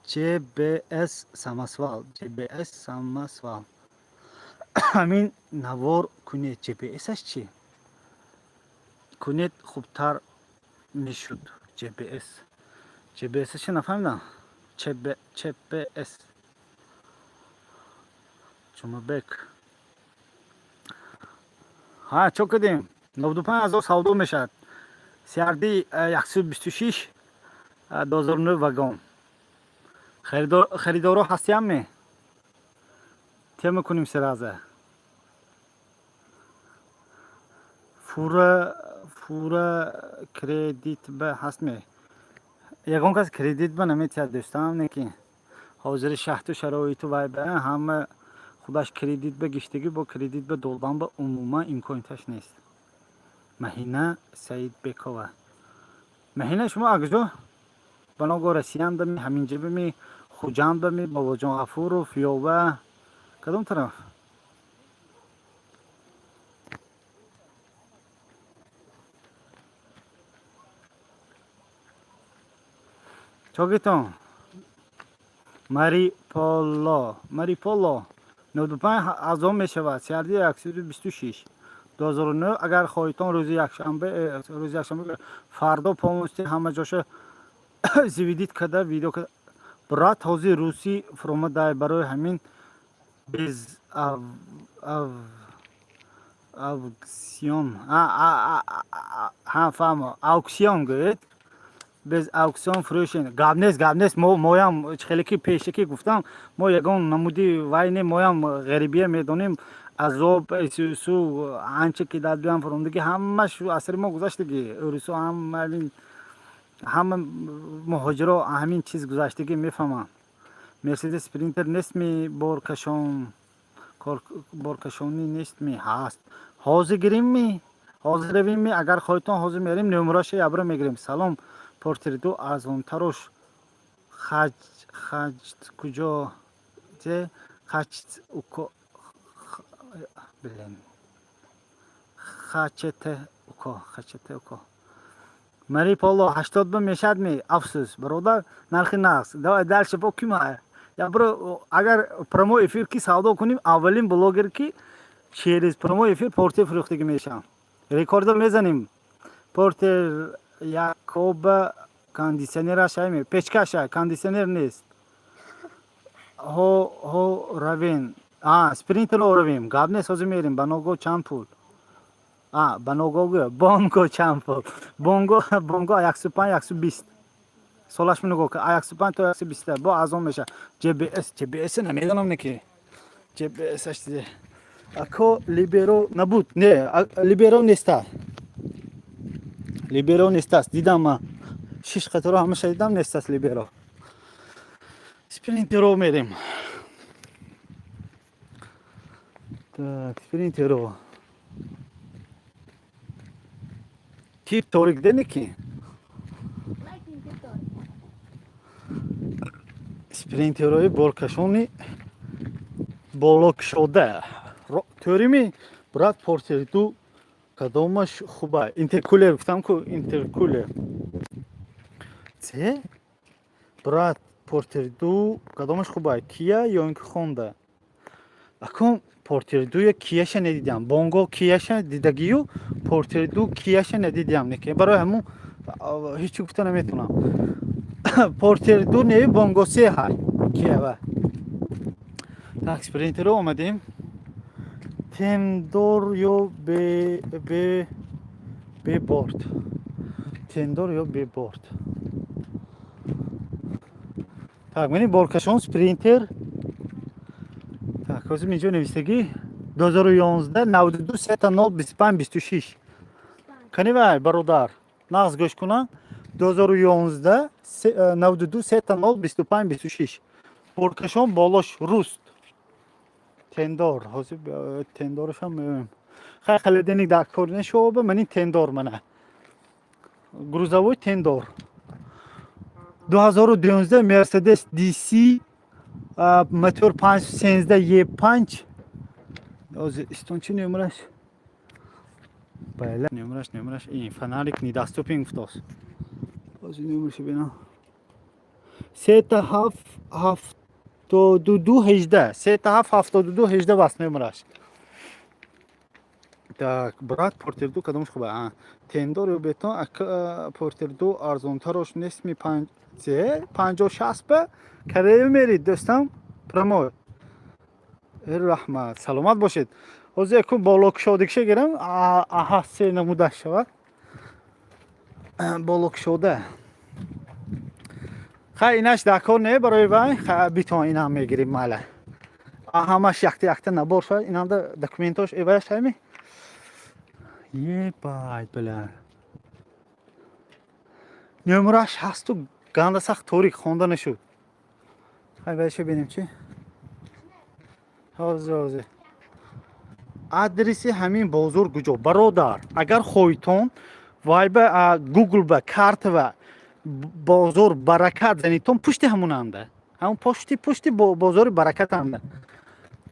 ЧБС самосвал, ЧБС самосвал, ҳамин навор кунед. ЧБСаш чи кунед, хубтар мешуд. ЧБС, ЧБС нафаҳмидам. ЧБС. Чумабек, ҳа, чо кардем? 95 000 савдо мешавад. CRD 126, 2009, вагон. Харидоро ҳастиям, ме тема кунем сразу. Фура кредит ба ҳастме? Ягон кас кредит ба наметиҳад, дӯстам, не ки ҳозири шаҳту шароиту вай ба ҳама худаш кредит ба гиштагӣ, бо кредит ба додан ба умуман имкониташ нест. Маҳина Саидбекова, Маҳина, шумо акҷо баного Россияндами, ҳаминҷабами, Хуҷандами, Бобоҷон Ғафуров ёва, кадом тараф? Чогитон Мариполо, Мариполо 95 000 мешавад. CRD 126, 2009. Агар хоҳитон, рӯзи якшанбе, рӯзи якшанбе, фардо полностью ҳама ҷоша заведить карда, видео карда. Брат, ҳозир русӣ фуромадай, барои ҳамин без аукцион. Ҳа, фаҳмо, аукцион гӯед. Без аукцион фурӯшен. Гап нест, гап нест. Моям хеле ки пешакӣ гуфтам, мо ягон намуди вай не, моям ғарибия медонем, азоб су анче ки дад биям фуромдагӣ, ҳамаш асри мо гузаштагӣ. Урусо ҳама, ҳама муҳоҷиро ҳамин чиз гузаштагӣ, мефаҳмам. Мерседес Спринтер нестми? Боркашон, боркашонӣ нестми? Ҳаст. Ҳозир гиримми? Ҳозир равимми? Агар хоҳитон, ҳозир мерем, номераша ябра мегирем. Салом, Портерду арзонтарош хаҷ куҷо зе хач уко, блин, хачете уко, хачете уко. Мари Поло 80 ба мешад ми? Афсӯс, бародар, нархи нақс. Давай дальше, бо кима ябро. Агар прямой эфир ки савдо кунем, аввалин блогер ки через прямой эфир Портер фурӯхтагӣ мешавам, рекордо мезанем. Портер якоба кондиционераш айме, печкаша, кондиционер нест. Ҳо, ҳо, равен. А Спринтеро равем, гап нест, ҳозир мерем. Баного чанд пул? А баного гӯя, Бонго чанд пул? Бонго, Бонго 105, 120. Солаш нигоҳ кар, 105 то 120 бо арзон меша. ЖБС, ЖБС намедонам, не ки ЖБС ако Либеро набуд? Не, Либеро неста, Либеро нестаст. Дидам ма, шиш қаторо ҳамаша дидам, нестаст Либеро. Спринтеро мерем. Так, Спринтеро тип торик дене ки. Спринтерои боркашони болокушода тӯрими. Брат, Портерду кадомаш хуба? Интеркулер гуфтам ку, интеркулер це. Брат, Портерду кадомаш хуба, Кия ё ин ки Хонда? Акун Портердуя Кияша недидам, Бонго Кияша дидагию, Портерду Кияша недидиам, неки барои ҳамун ҳеҷ гуфта наметавонам. Портерду не, Бонго се ҳай Киява. Так, Спринтеро омадем. Тендор ё беборт? Тендор ё беборт? Так, мани боркашон Спринтер. Так, ҳозир инҷо навистагӣ 2011, 92 сета 0 25 26. Кани вай, бародар, нағз гӯш кунам. 2011, 92 сета 0 25 26, боркашон, болош руст, тендор. Ҳозир тендорашам меоем. Хай, холодильник дар кор нешоба. Мани тендор, мана грузовой тендор. 2012 Мерседес DC, мотор 513 E5. Ҳозир истон, чи номераш? Бале, номераш, номераш ин фонарик недоступен гуфтааст. Ҳозир номерашо бинам. Сета ҳафт 72 18, сета ҳафт 72 18 баст номераш. Так, брат, Портерду кадомаш хуба? Тендор ё бетон? Портерду арзонтарош нестми? Панҷ панҷоҳ шаст ба карею мерид, дӯстам, прямой. Раҳмат, саломат бошед. Ҳозир яку болокушодагиша гирам, аҳа, се намудаш шавад болокушода. Хай, инаш дар кор не барои вай, битон инам мегирим, майла, ҳамаш якта якта набор шавад. Инамда документош эваяш ҳайми. Ебать, бля, номераш ҳасту, ганда сахт торик, хонда нашуд. Хай, вайша бинем чи. Ҳозир, ҳозир. Адреси ҳамин бозор куҷо, бародар? Агар хоҳитон, вай ба Гугл ба картава бозор Баракат занитон, пушти ҳамонанда, ҳамон пушти бозори Баракатанда.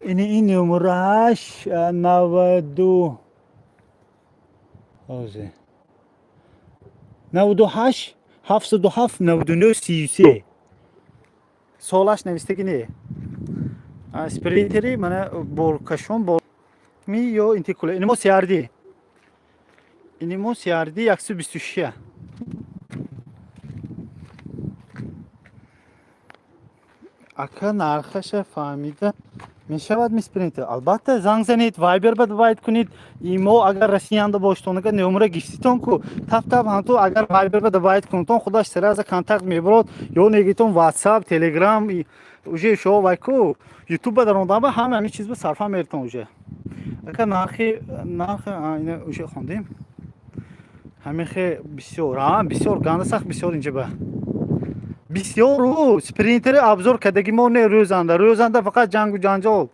Ини ин номераш 90, ҳозир, 98 707 99 33. Солаш навистагӣ не. Спринтери мана боркашон ми ё интеркулер? Инимо CRD, инимо CRD 126. Ака, нархаша фаҳмида. Мешавад ми Спринтер? Албатта, занг занед, Вайбер ба добавить кунед. Имо агар Россиянда бошед, ага номера гифтитон ку, тап тап ҳамту агар Вайбер ба добавить кунтон, худаш сразу контакт мебарод, ё негитон WhatsApp, Telegram, уже шо вай ку, YouTube ба дарондан ба ҳама ҳамин чиз ба сарфа меритон уже. Ака, нархи нарх ина уже хондем. Ҳамин хе бисёр, а бисёр ганда сахт бисёр инҷа ба. Бисёру Спринтери обзор кадаги мо не, рӯзанда рӯзанда фақат ҷангу ҷанҷол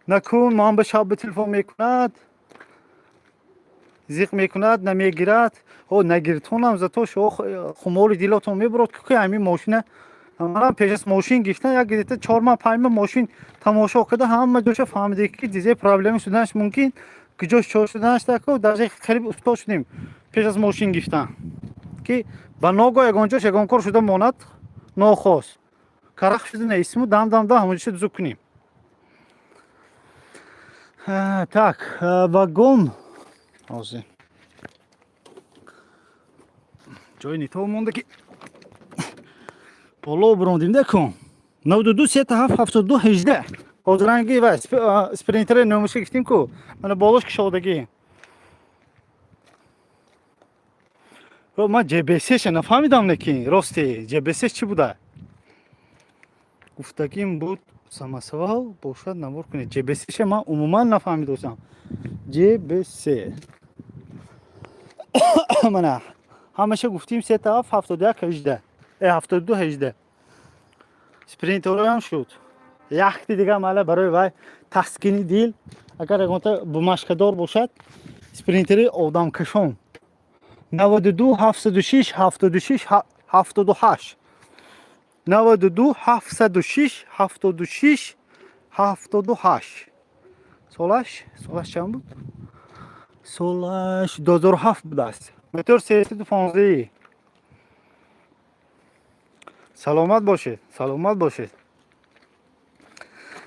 накун, ман ба шаб ба телефон мекунад, зиқ мекунад, намегирад. О, нагиртонам, зато шо хумори дилотон мебурод, ки ҳамин мошина манам пеш аз мошин гирифтан як гирифта 4 маҳ, 5 маҳ мошин тамошо карда, ҳама ҷоша фаҳмиде, ки дизе проблема шуданаш мумкин, куҷош чор шуданаш тако, даже қариб устод шудем пеш аз мошин гирифтан, ки ба ногоҳ ягон ҷош ягон кор шуда монад, нохост карах шуда неистиму дам дам дам ҳамонҷоша дузук кунем. Так, вагон ҳозир ҷои нито монда, ки боло бурондим декун. 92 37 72 18. Ҳозиранги ва Спринтери номаша гифтим ку, мана болош кушодагӣ. Ман ҷбсша нафаҳмидам, лекин рости ҷбс чӣ буда? Гуфтагим буд, самосвал бошад, навор кунед. Ҷбсша ман умуман нафаҳмидосам. Ҷбс мана ҳамаша гуфтим, сета ҳафт, 71 18, 72 18. Спринтероям шуд. Яхти дига мала барои вай таскини дил, агар ягонта бумашкадор бошад, Спринтери одамкашон 92 706 76 78, 92 706 76 78. Солаш чанд буд? Солаш 2007 будааст, мотор 315. Саломат бошед, саломат бошед.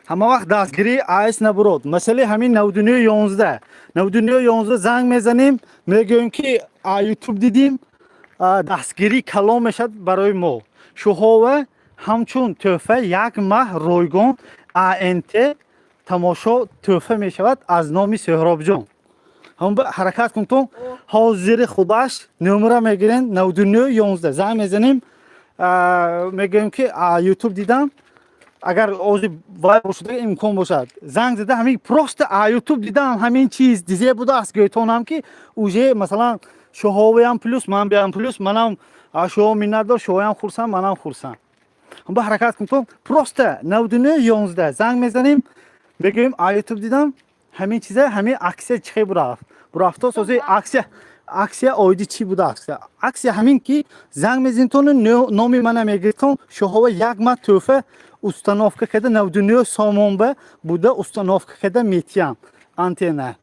Ҳама вақт дастгирии АС набурод. Масъалаи ҳамин 99 11, 99 11 занг мезанем, мегӯем, ки Ютуб дидим, дастгирӣ калон мешавад барои мо. Шуҳова ҳамчун тӯҳфа як маҳ ройгон АНТ тамошо тӯҳфа мешавад аз номи Сӯҳробҷон. Ҳам ҳаракат кунтон, ҳозири худаш номера мегирем, 99 11 занг мезанем, мегӯем, ки Ютуб дидам. Агар ози вай бошад, имкон бошад, занг зада ҳамин просто Ютуб дидам, ҳамин чиз дизе будааст гӯйтонам, ки уже масалан шуҳоваям плюс, ман биям плюс, манам шуҳо миннатдор, шуҳоям хурсанд, манам хурсанд. Ба ҳаракат кунтон, просто 99 11 занг мезанем, мегӯем, Ютуб дидам ҳамин чиза. Ҳамин аксия чӣ хел бурафт? Бурафтос ози аксия оиди чӣ будааст? Аксия ҳамин ки занг мезинтону номи мана мегиртон, шуҳова як маҳ тӯҳфа установка карда, 99 сомонба буда установка карда метиям антенна.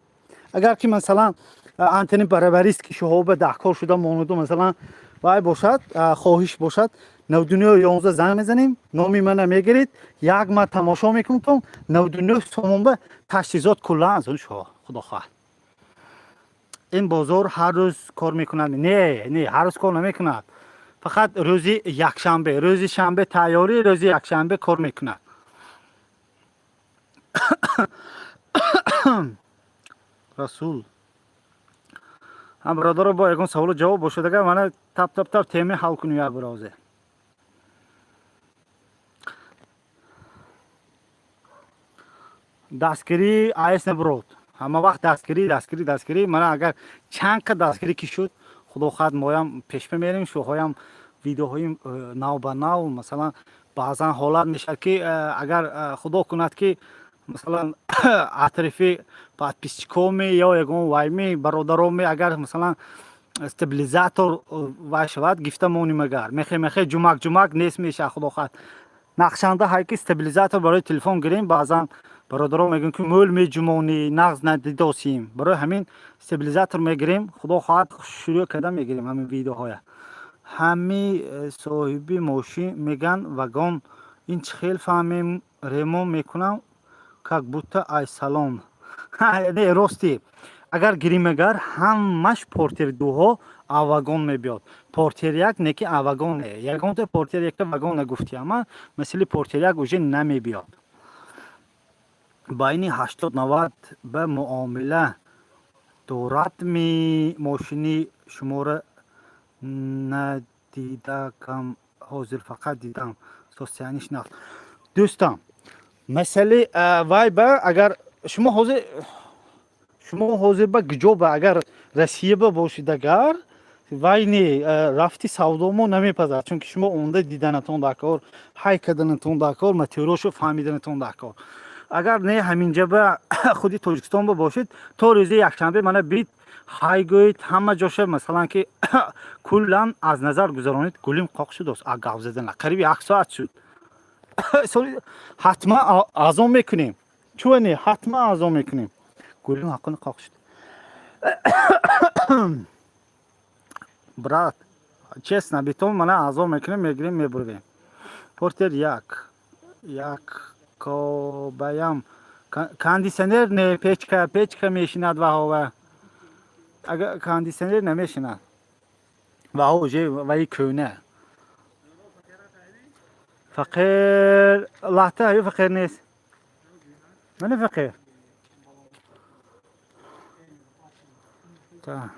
Агар ки масалан антенни барабарист, ки шуҳова даҳкор шуда монаду, масалан вай бошад, хоҳиш бошад, 99 11 занг мезанем, номи мана мегиред, як маҳ тамошо мекунтон, 99 сомонба таҷҳизот куллан аз он шуҳо, худо хоҳад. Ин бозор ҳар рӯз кор мекунад? Не, не, ҳар рӯз кор намекунад, фақат рӯзи якшанбе. Рӯзи шанбе тайёрӣ, рӯзи якшанбе кор мекунад. Расул ҳам бародаро, бо ягон саволу ҷавоб бошад, агар мана тап тап тап теме ҳал кунем як бирозе. Дастгирӣ АС набурод, ҳама вақт дастгирӣ, дастгирӣ, дастгирӣ. Мана агар чанд ка дастгирӣ ки шуд, худо хоҳад, моям пешпа мерем, шуҳоям видеоҳои нав ба нав. Масалан, баъзан ҳолат мешавад, ки агар худо кунад, ки масалан атрофи подписчикоми ё ягон вайми бародароми, агар масалан стабилизатор вай шавад, гифта моним. Агар мехе мехе ҷумак ҷумак нест мешавад, худо хоҳад, нақшанда ҳай, ки стабилизатор барои телефон гирем. Баъзан бародаро мегӯям, ки мӯл меҷумонӣ, нағз надидосим, барои ҳамин стабилизатор мегирем, худо хоҳад, шурӯъ карда мегирем ҳамин видеоҳоя. Ҳами соҳиби мошин меган вагон, ин чӣ хел фаҳмем? Ремонт мекунам, как будто ай салон. Не, рости, агар гирим, агар ҳамаш Портер дуҳо аввагон мебиёд, Портер як не, ки аввагон не, ягонта Портер якта вагон нагуфтиама, масали Портер як уже намебиёд. Байни 80-90 ба муомила дорадми? Мошини шуморо надидакам, ҳозир фақат дидам, состояниш нағз. Дӯстам, масъалаи вай ба, агар шумо ҳозир ба гиҷо ба, агар Россия ба бошед, агар вай не, рафти савдомо намепазад, чунки шумо омда диданатон дар кор, ҳай карданатон дар кор, материалшо фаҳмиданатон дар кор. Агар не, ҳаминҷа ба худи Тоҷикистон ба бошед, то рӯзи якшанбе мана бит ҳай гӯед, ҳама ҷоша, масалан, ки куллан аз назар гузаронед. Гулим қоқ шудааст, гап задана қариби як соат шуд. Ҳатман азон мекунем, чува не, ҳатман азон мекунем. Гулим ҳаққини қоқ шуд. Брат, честно, битон мана азон мекунем, мегирем, мебурвем. Портер як як кобаям кондиционер не, печка мешинад ваҳова. Агар кондиционер намешинад, ваҳо уже ваи кӯна. Фақир лаҳта ҳаю фақир нест, мана фақир. Та.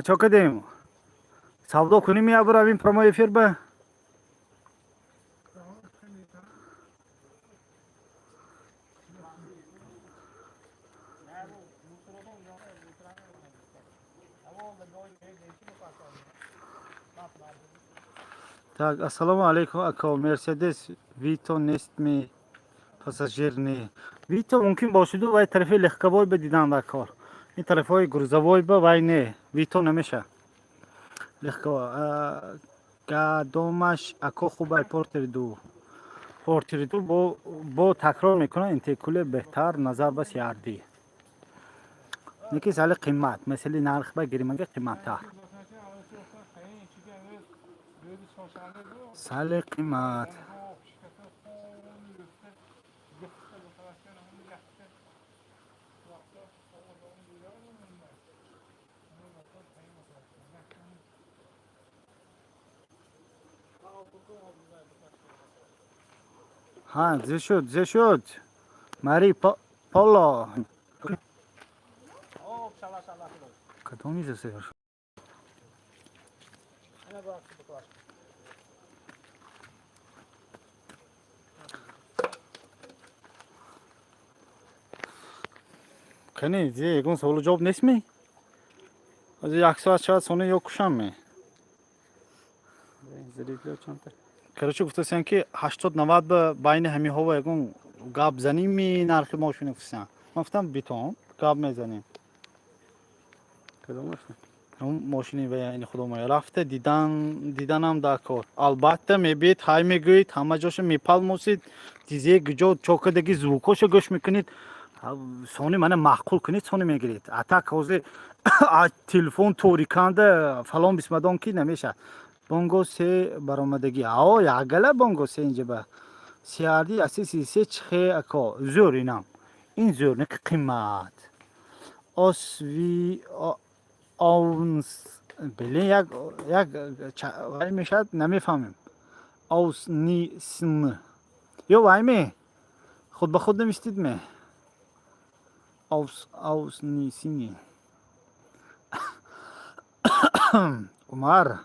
Чо кардем? Савдо кунем я биравем прямой эфир ба? Так, ассалому алайкум, ако, Мерседес Вито нестми? Пассажир не, Вито мумкин бошиду, вай тарафи легковой ба дидан дар кор, ин тарафҳои грузовой ба вай не, Вито намеша, легковой. Кадомаш, ако, хубай? Портери ду, Портери ду бо такрор мекунад, интеркулер беҳтар назар ба CRD, неки сали қимат, масали нарх ба гиримага қиматтар, сали қимат. Ҳа, зе шуд, зе шуд, мари поло кадом иза сер? Кани, зе ягон саволу ҷавоб нестми? Ҳозир як соат шавад, сони ё кушам ме. Короче, гуфтасиям, ки 80-90 ба байни ҳамиҳо ягон гап заними, нархи мошина гуфтасиям. Ман гуфтам, битон гап мезанем. Ҳамун мошини ва ини худомоя рафта дидан, диданам дар кор. Албатта, мебиед, ҳай мегӯед, ҳама ҷоша мепалмосид, дизе гуҷо чокадаги звукошо гӯш мекунед, сони мана маъқул кунед, сони мегиред. А так ҳозир телефон ториканда фалон бисмадон ки намешавад. Бонго се баромадагӣ, ао, якгала Бонго се инҷа ба CRD 133 чихе, ако? Зӯр, инам ин зӯр, не, қимат. Осви овнс блин, як як вай мешавад, намефаҳмем. Овснисн ё вай ме, худ ба худ навистид ме, авс авснисини. Умар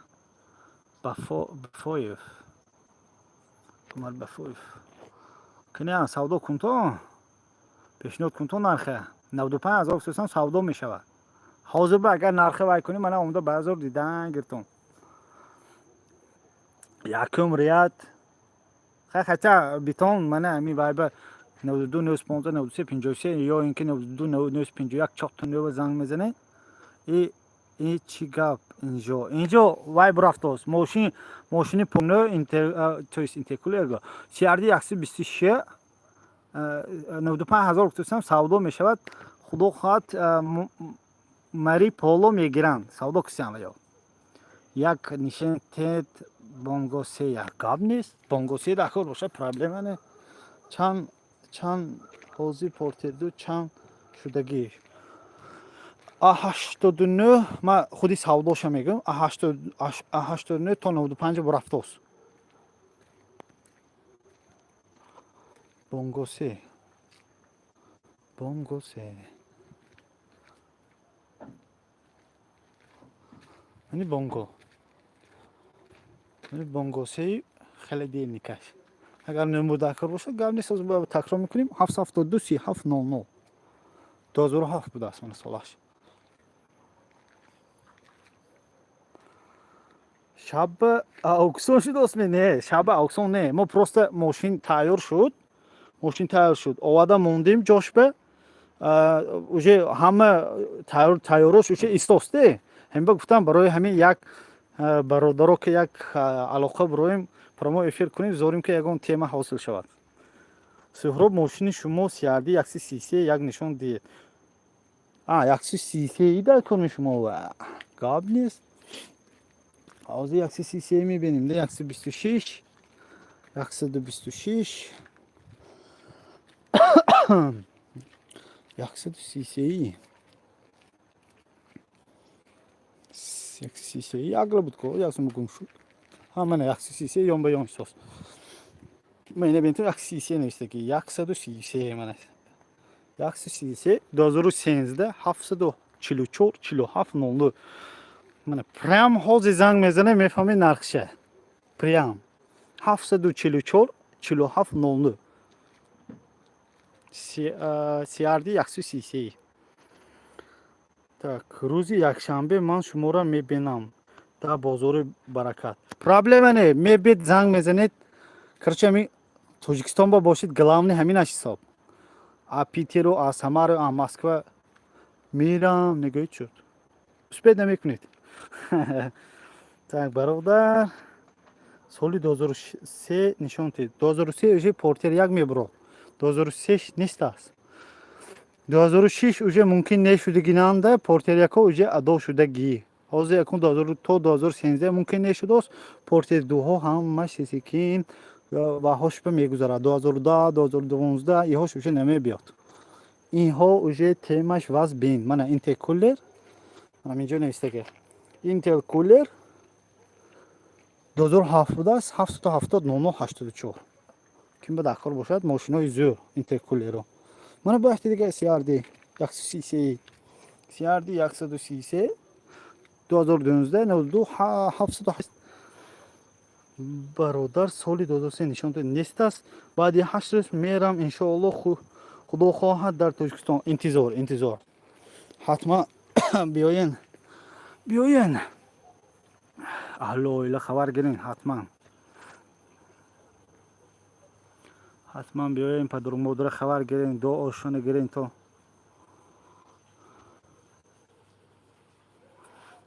Бафоев, Умар Бафоев, киня савдо кун, то пешниҳод кун, то нархе 95 000 сӯсам савдо мешавад. Ҳозир ба агар нархе вай кунӣ, мана омда баъзор дидан гиртон. Якум рият хай, хотя битон мана ами вайба 92 915 93 53 ё ин ки 92 951 чорта нӯва занг мезанед. И чӣ гап? Инҷо вай бурафтааст, мошин, мошини пурнӯ интер, то есть интеркулер CRD 126 95 000 гуфтасам, савдо мешавад. Худо хоҳад, мари поло мегиранд, савдо кисиам ё як нишен тед. Бонго се як гап нест, Бонго се дар кор бошад, проблема не. Чанд ҳозир Портерду чанд шудагӣ? А 89, ман худи савдоша мегӯям, а 89 то 95 бурафтост. Бонго се, Бонго се, ани Бонго, ани Бонго сеи холодильникаш. Агар номер дар бошад, гап нест, ҳозир такрор мекунем: 772 37 00, 2007 будааст, мана солаш. Шаба аукцион шуд осме? Не, шаба аукцион не, мо просто мошин тайёр шуд, мошин тайёр шуд, оварда мондем ҷошба, уже ҳама тайёрош уже истосте. Ҳамба гуфтам, барои ҳамин як бародаро ки як алоқа бироем, прямой эфир кунем, зорим ки ягон тема ҳосил шавад. Суҳроб, мошини шумо CRD 133 як нишон диҳед. 133 дар коми шумо, гап нест, ҳозир 133 мебинем. 126, 126, 133, 133 якла буд ко, яксум гум шуд. Ҳа, мана 133 ён ба ён сос. Мана бинту, 133 навиштаги, 133, мана 133, 2013, 744 47 00. Мана прям ҳозир занг мезанем, мефаҳмед нархша. Прям 744 47 00, CRD 133. Так, рӯзи якшанбе ман шуморо мебинам дар бозори Баракат. Проблема не, мебед, занг мезанед. Короче, ҳами Тоҷикистон ба бошед, главный ҳаминаш ҳисоб. А Питеру, а Самару, а Москва мерам, нигоҳед, шуд, успеть намекунед. Так, бародар, соли 2003 нишон дид. 2003 уже Портер як мебурод, 2003 нест аст. 2006 уже мумкин нешудагинанда, Портер яко уже адо шудагӣ. Ҳозир якун то 2013 мумкин нешудааст, Портер дуҳо ҳамаш секин ва ҳошба мегузарад. 2010, 2012 иҳош уже намебиёд, инҳо уже темаш ваз бин. Мана интеркулер, инҷо навистаги интеркулер 2007 будааст, 770 00 84. Ким ба дар кор бошад, мошинои зӯр интеркулеро. Мана бо якти дига CRD 133, CRD 133, 2012, 92 708. Бародар, соли 2003 нишон дод, нест аст. Баъди 8 рӯз мерам, иншоалло, худо хоҳад, дар Тоҷикистон. Интизор, интизор, ҳатман биёен, биёен, аҳлу оила хабар гирен, ҳатман, ҳатман биёен, падару модара хабар гирен, дуошона гирен, то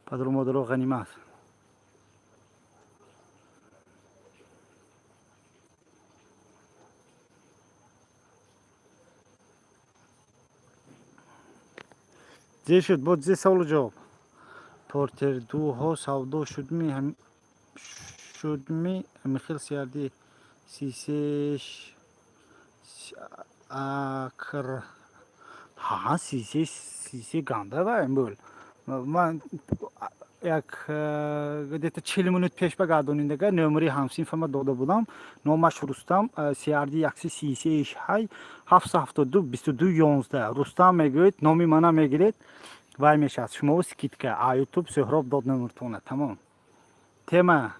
падару модаро ғанимат. Зе шуд бо зе саволу ҷавоб. Портер дуҳо савдо шудми, шудми? Михел CRD сисеш акр, ҳа, сисе, сисе ганда ва имбул. Ман як где-то 40 минут пеш ба гардониндага номери ҳамсинфама дода будам, номаш Рустам, CRD 133 ҳай, 772 22 11. Рустам мегӯед, номи мана мегиред, вай мешавад, шумо скидка. А Ютуб Суҳроб дод номертона, тамом тема.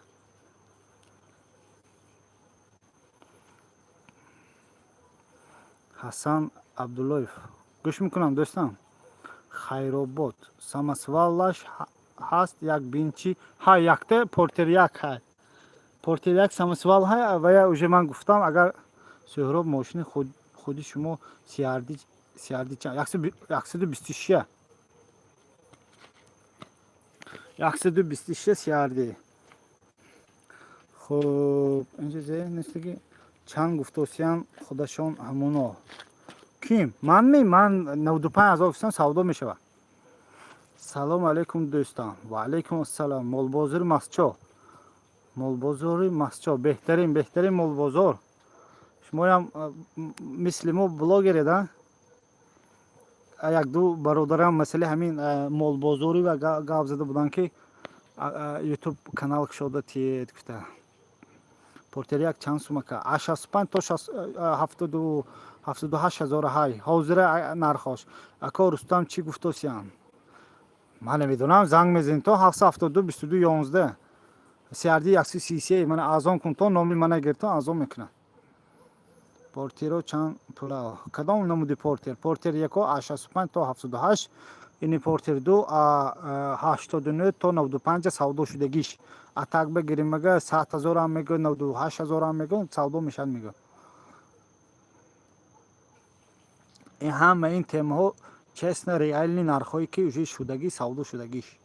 Ҳасан Абдуллоев, гӯш мекунам, дӯстам. Хайробод самосвалаш ҳаст, як бинчи ҳа, якта Портер як ҳай, Портер як самосвал ҳай. Вая уже ман гуфтам. Агар Суҳроб, мошини худи шумо CRD, CRD чанд? 126, 126 CRD. Хуб, инҷо зе нестаги. Чанд гуфтосиян худашон ҳамоно? Ким, манми? Ман 95 000 гуфтам, савдо мешавад. Салому алайкум, дӯстон. Ва алайкум ассалом. Молбозори Масчо, молбозори Масчо, беҳтарин, беҳтарин молбозор. Шумоям мисли мо блогеред, а якду бародарам масъалаи ҳамин молбозорӣ ва гап зада буданд, ки Ютуб канал кушода тиед гуфта. Портер як чанд сумака? А 65 то 78 ҳазора ҳай ҳозира нархош. Ако, Рустам чӣ гуфтосиям, ман намедонам. Занг мезанед то 772 22 11. CRD 133 мана азон кун, то номи мана гирто, азон мекунад. Портеро чанд пула? Кадом намуди портер? Портер яко а 65 то 78, ини портер ду а 89 то 95 савдо шудагиш. А так бигирим, мега, 100 ҳазорам мего, 98 ҳазорам мего, савдо мешавад, мего. Ин ҳама ин темаҳо честно, реальный нархҳое ки уже шудагӣ, савдо шудагиш.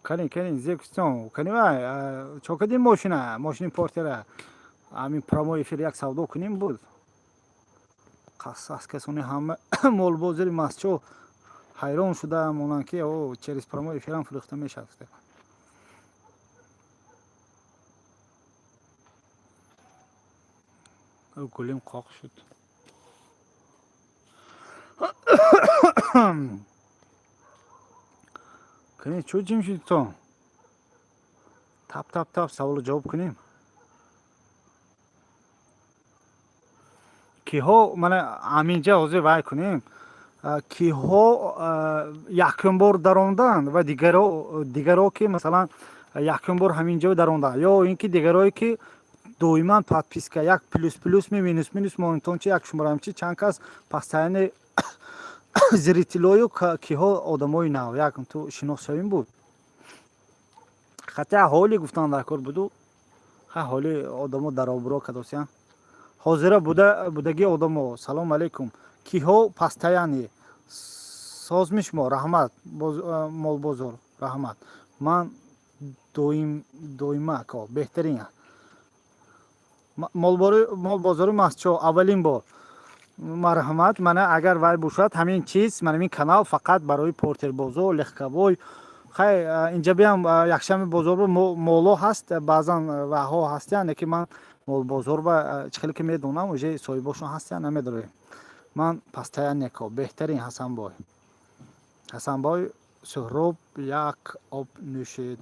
Кани, кани, зекустон, кани, вай чо кадим? Мошина, мошини портера ҳамин прямой эфир як савдо кунем буд. Қасас касони ҳама молбозири масчо ҳайрон шуда монанд, ки о через прямой эфирам фурӯхта мешавад. Гулим қоқ шуд. Кани, чӯ ҷим шуди то? Тап, тап, тап, саволу ҷавоб кунем. Киҳо, мана ҳаминҷа ҳозир вай кунем, киҳо якум бор даромданд ва дигаро, ки масалан якум бор ҳаминҷо даромданд, ё ин ки дигарое, ки доиман подписка, як плюс плюс ми, минус минус монитончи, як шуморамчи, чанд кас постоянный зрителою, киҳо одамои нав, як ту шинос шавем буд. Хатя ҳоли гуфтан дар кор буду, ха ҳоли одамо дар обрӯ кадосиян. Ҳозира будагии одамо, салом алейкум. Киҳо постоянный созми шумо? Раҳмат, молбозор, раҳмат. Ман доима, ако, беҳтарин молбозори масчо, аввалин бор, марҳамат. Мана, агар вай бошад, ҳамин чиз, мана ин канал фақат барои портербозор, легковой. Хай, инҷа биям, якшанбе бозор моло ҳаст, баъзан ваҳо ҳастянд, ки ман молбозор ба чӣ хеле ки медонам, уже соҳибошон ҳастянд, намедорем. Ман постоянный, ко, беҳтарин. Ҳасанбой, Ҳасанбой, Суҳроб, як об нӯшед,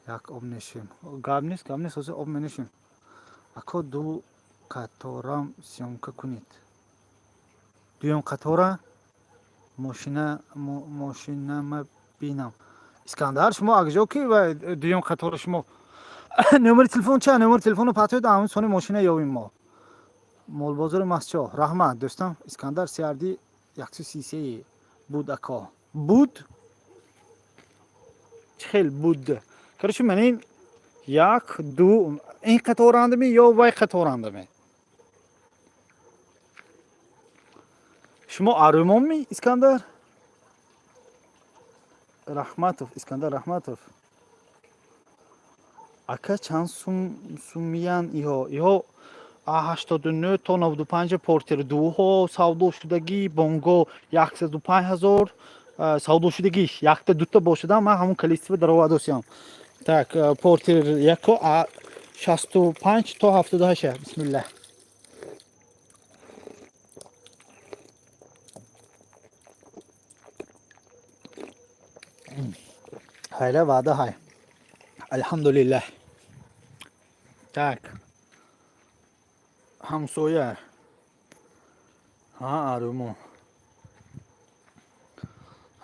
як об нӯшем. Гап нест, гап нест, ҳозир об менӯшем. Ако, ду қаторам съёмка кунед. Дуюм қатора мошина, мошинама бинам. Искандар, шумо акҷо ки дуюм қатора? Шумо номери телефон ча? Номери телефоно патоед, ҳамин сони мошина ёбим мо. Молбозори масчо, раҳмат, дӯстам Искандар. CRD 133 буд, ако, буд. Чӣ хел буд? Короче, ман ин як, ду, ин қаторандами ё вай қаторандами? Шумо арӯмонми, Искандар Раҳматов? Искандар Раҳматов ака, чанд сумиян иҳо? Иҳо 89 то 95 портер дуҳо савдо шудагӣ, бонго 105 ҳазор савдо шудагӣ. Якта дута бошадам, ман ҳамон количество даровардосиям. Так, портер яко 65 то 78. Бисмиллаҳ. Хайра, ваъда ҳай, алҳамдулиллаҳ. Так, ҳамсоя, ҳа, арӯмо,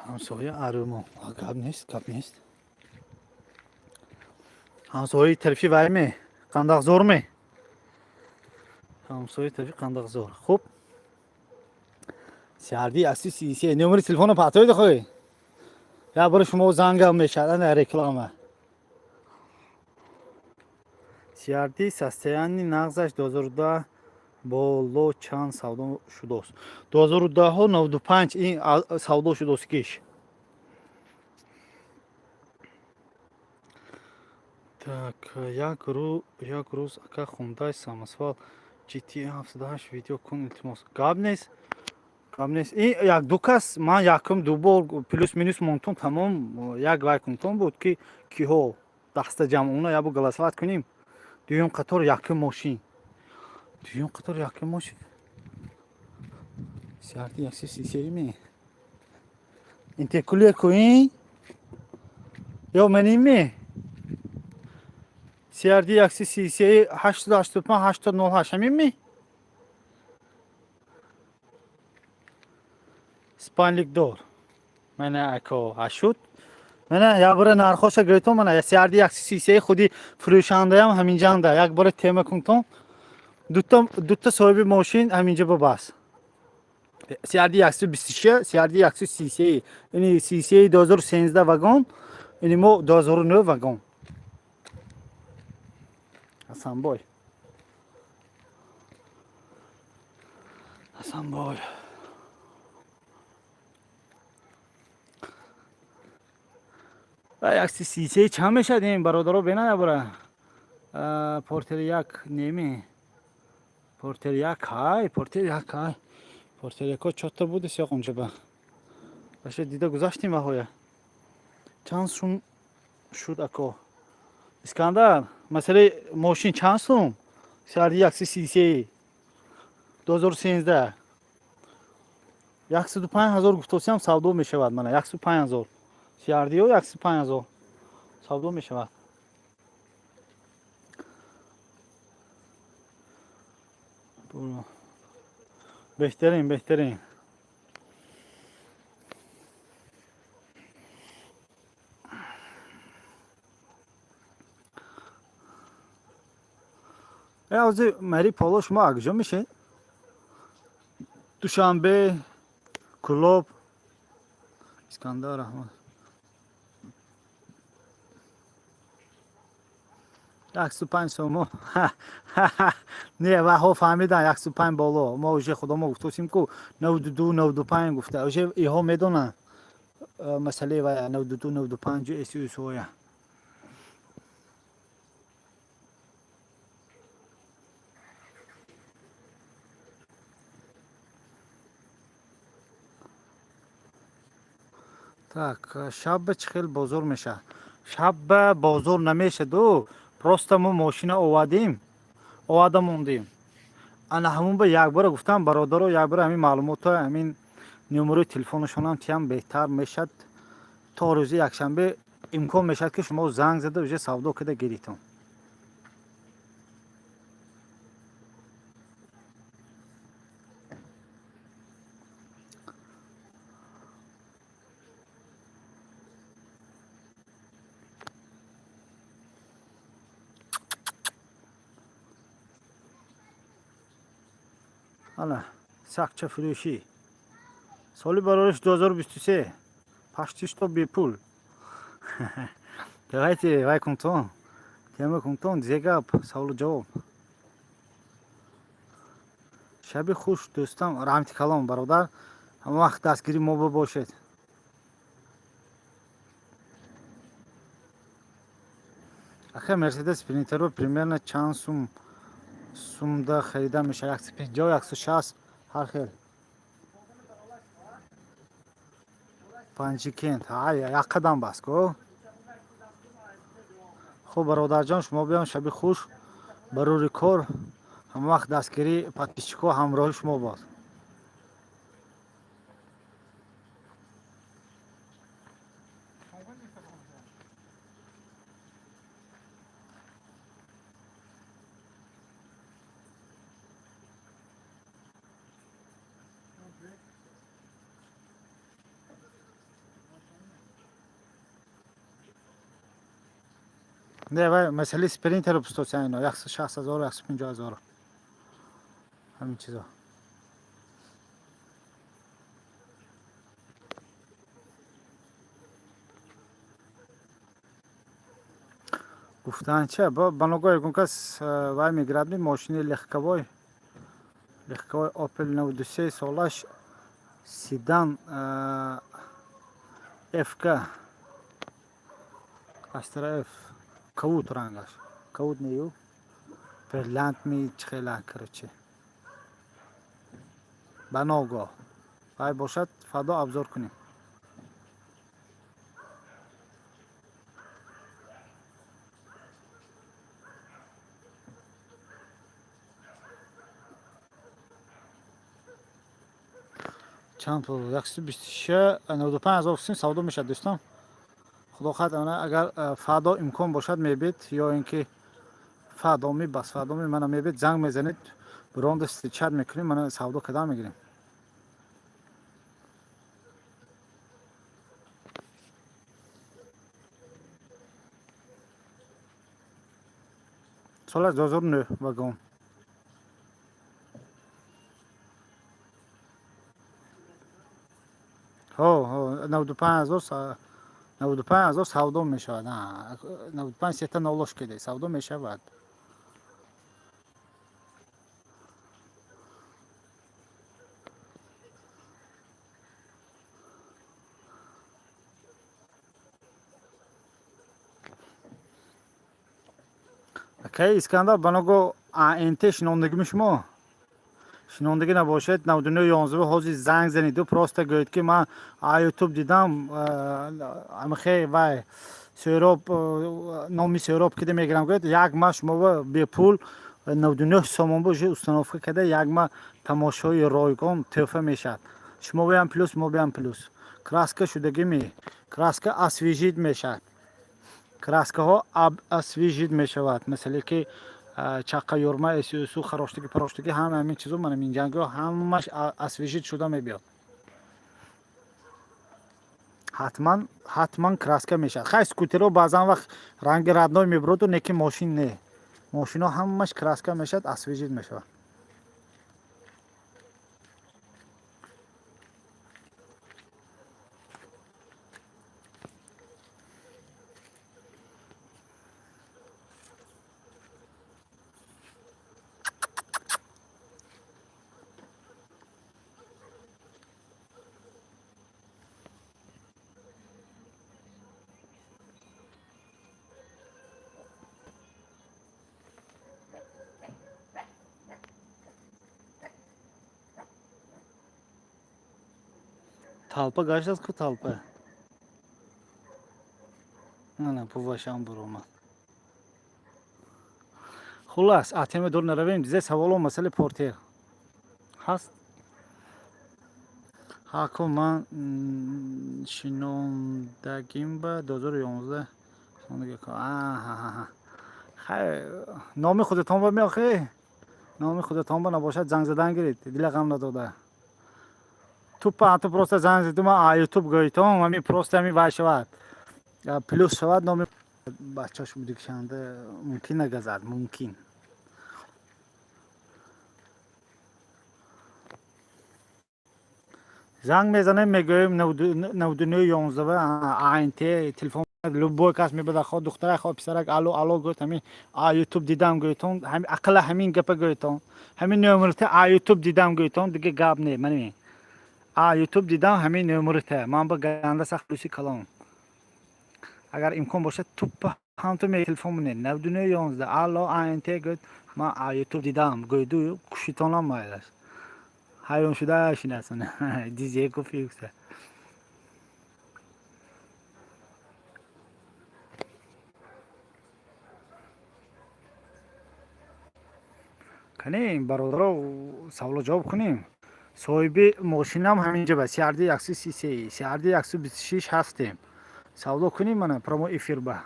ҳамсоя, арӯмо, гап нест, гап нест. Ҳамсояи тарафи вайме, Қандақзорме? Ҳамсояи тарафи Қандақзор. Хуб, CRD 133, номери телефона патоида хоҳӣ, як бори шумо зангам мешавад, ана реклама. CRD состояние нағзаш 2010 боло чанд савдо шудааст? 2010 95 ин савдо шудааст киш. Так, як рӯз, ака, Хундай самосвал GT 78 видео кун, илтимос. Гап нест, гап нест. Ин як ду кас, ман якум ду бор плюс минус монтон, тамом, як вай кунтон буд, ки киҳо даста ҷамъона як бор голосовать кунем. Дуюм қатор якум мошин. Дуюм қатор якум мошин. CRD 133 ми? Интеркулер куин? Ё маними? CRD 133 885 808 ҳамин ми? Спальникдор. Мана ако ашуд. Мана як бора нархоша гӯйтон, мана CRD 133 худи фурӯшандаям ҳаминҷанда. Як бора тема кунтон. Дута соҳиби мошин ҳаминҷа ба бас. CRD 126, CRD 133. Ини 33 2013 вагон, ини мо 2009 вагон. Ҳасанбой. Ҳасанбой. Ва 133 чанд мешад ин бародаро бена як бора? Портер як неми. Портер як ҳай, портер як ҳай. Портер яко чотта буд сиёқ онҷа ба. Баша дида гузаштем ваҳоя. Чанд сум шуд ако? Искандар, масъалаи мошин чанд сум? CRD 133 2013. 105 ҳазор гуфтосиам савдо мешавад мана 105 ҳазор. CRD 105 ҳазор савдо мешавад. Беҳтарин, беҳтарин. Ҳозир мари поло шумо акҷо мешед? Душанбе, Кӯлоб, Искандар раҳмат. 105 сомо. Не, ваҳо фаҳмидан 105 боло. Мо уже худомо гуфтосим ку 92, 95 гуфта. Уже иҳо медонанд масъалаи ва 92, 95 эсюсоя. Так, шабба чӣ хел бозор мешавад? Шабба бозор намешаду, просто мо мошина овардем, оварда мондем. Ана ҳамун ба якбора гуфтам бародаро, якбора ҳамин маълумотҳо, ҳамин номерои телефонашонам тиям беҳтар мешад. То рӯзи якшанбе имкон мешавад, ки шумо занг зада уже савдо карда гиритон. Ана сакча фурӯшӣ. Соли барориш 2023. Почти что бепул. Давайте вай кунтон. Тема кунтон, зе гап, саволу ҷавоб. Шаби хуш, дӯстам, раҳмати калом, бародар. Ҳама вақт дастгири мо бошед. Аха, Мерседес Спринтеро примерно чанд сумда харида мешавад? 150, 160 ҳар хел. Панҷикент, ҳай, як қадам бас ко. Хуб, бародарҷон, шумо биён, шаби хуш, барори кор, ҳама вақт дастгирӣ подписчикҳо ҳамроҳи шумо бод. Не, вай масъалаи Спринтеро пустосиан ино 160 ҳазору 150 ҳазору ҳамин чизо. Гуфтан че ба ногоҳ ягон кас вай мегирад ми мошини легковой Opel 93 солаш седан FK Astra F кавуд рангаш кавуд нею бриллиант ми чӣ хела, короче, ба ногоҳ вай бошад, фардо обзор кунем. Чанд пул? 126, 95 000 сум савдо мешавад, дӯстон. Худо хоҳад, ана агар фардо имкон бошад, мебед, ё ин ки фардоми бас фардоми мана мебед, занг мезанед, биронда встречать мекунем, мана савдо кардан мегирем. Соли 2009 вагон. Ҳо, ҳо, 95 000, 95 000 савдо мешавад. 95 сета нолош киде савдо мешавад. Акай Искандар, баного АНТ шинондагими шумо? Шинондагӣ набошед, 99 11 ҳозир занг заниду, просто гӯед, ки ман Ютуб дидам, амихе вай Сӯроб, номи Сӯроб кида мегирам, гӯед, як ма шумо бепул 99 сомон бо установка карда, як ма тамошои ройгон тӯҳфа мешавад. Шумо биям плюс, мо биям плюс. Краска шудагими? Краска освежить мешавад, краскаҳо освежить мешавад, масале ки чаққа, юрма, эсюсу, хароштагӣ, пароштагӣ, ҳама ҳамин чизо, мана минҷангиҳо ҳамаш освежить шуда мебиёд. Ҳатман, ҳатман краска мешавад. Хай, скутеро баъзан вақт ранги родной мебуроду, не ки мошин не, мошино ҳамаш краска мешавад, освежить мешавад. Толпа гаштааст ку, толпа. Ана бувашам буромад. Хуллас, атема дур наравем, дизе саволо масъалаи портер ҳаст. Ҳако, ман шинондагим ба 2011. Хай, номи худатон ба меохе, номи худатон ба набошад, занг задан гиред, дила ғам надода. Тупа ту просто занг заду, ма Ютуб гӯйтон, ҳами просто ҳами вай шавад, плюс шавад номи бачаш будикшанда, мумкин нагазад, мумкин. Занг мезанем, мегӯем 99 11 АНТ телефон, любой кас мебада, хо духтара, хо писарак, алло, алло гӯйт, ҳамин Ютуб дидам гӯйтон, ақалла ҳамин гапа гӯйтон, ҳамин номерта Ютуб дидам гӯйтон, дига гап не. Маними Ютуб дидам, ҳамин номерта ман ба ганда сахт плюси калон. Агар имкон бошад, туппа ҳамту телефон монед, 99 11, алло, АНТ гӯйт, ман Ютуб дидам гӯйду, кушитонам майлаш, ҳайрон шуда шинасон дизе гуфт. Канем, бародаро, саволо ҷавоб кунем. Соҳиби мошинам ҳаминҷа ба CRD 133, CRD 126 ҳастем. Савдо кунем, мана прямой эфир ба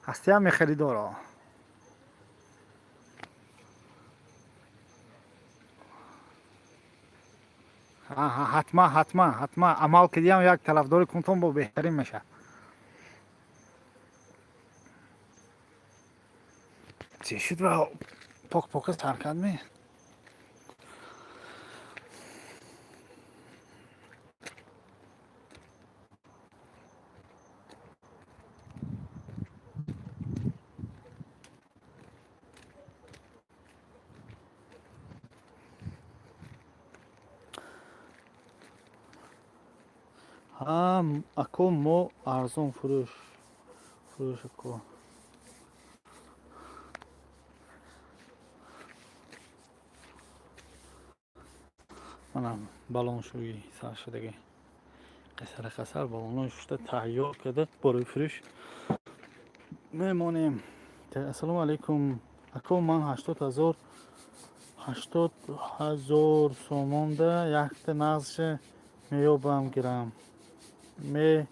ҳастиам мехаридоро. Ҳатман, ҳатман, ҳатман амал кардиам, як тарафдори кунтон бо беҳтарин мешавад. Чӣ шуд ва пок пока сар кард ме? Ако, мо арзон фурӯш, фурӯш, ако. Мана баллоншӯӣ сар шудагӣ, қасара қасар баллонҳо шушта тайёр карда барои фурӯш мемонем. Ассалому алайкум, ако, ман 80 0. 80 000 сомонда якта нағзша меёбам, гирам. Ме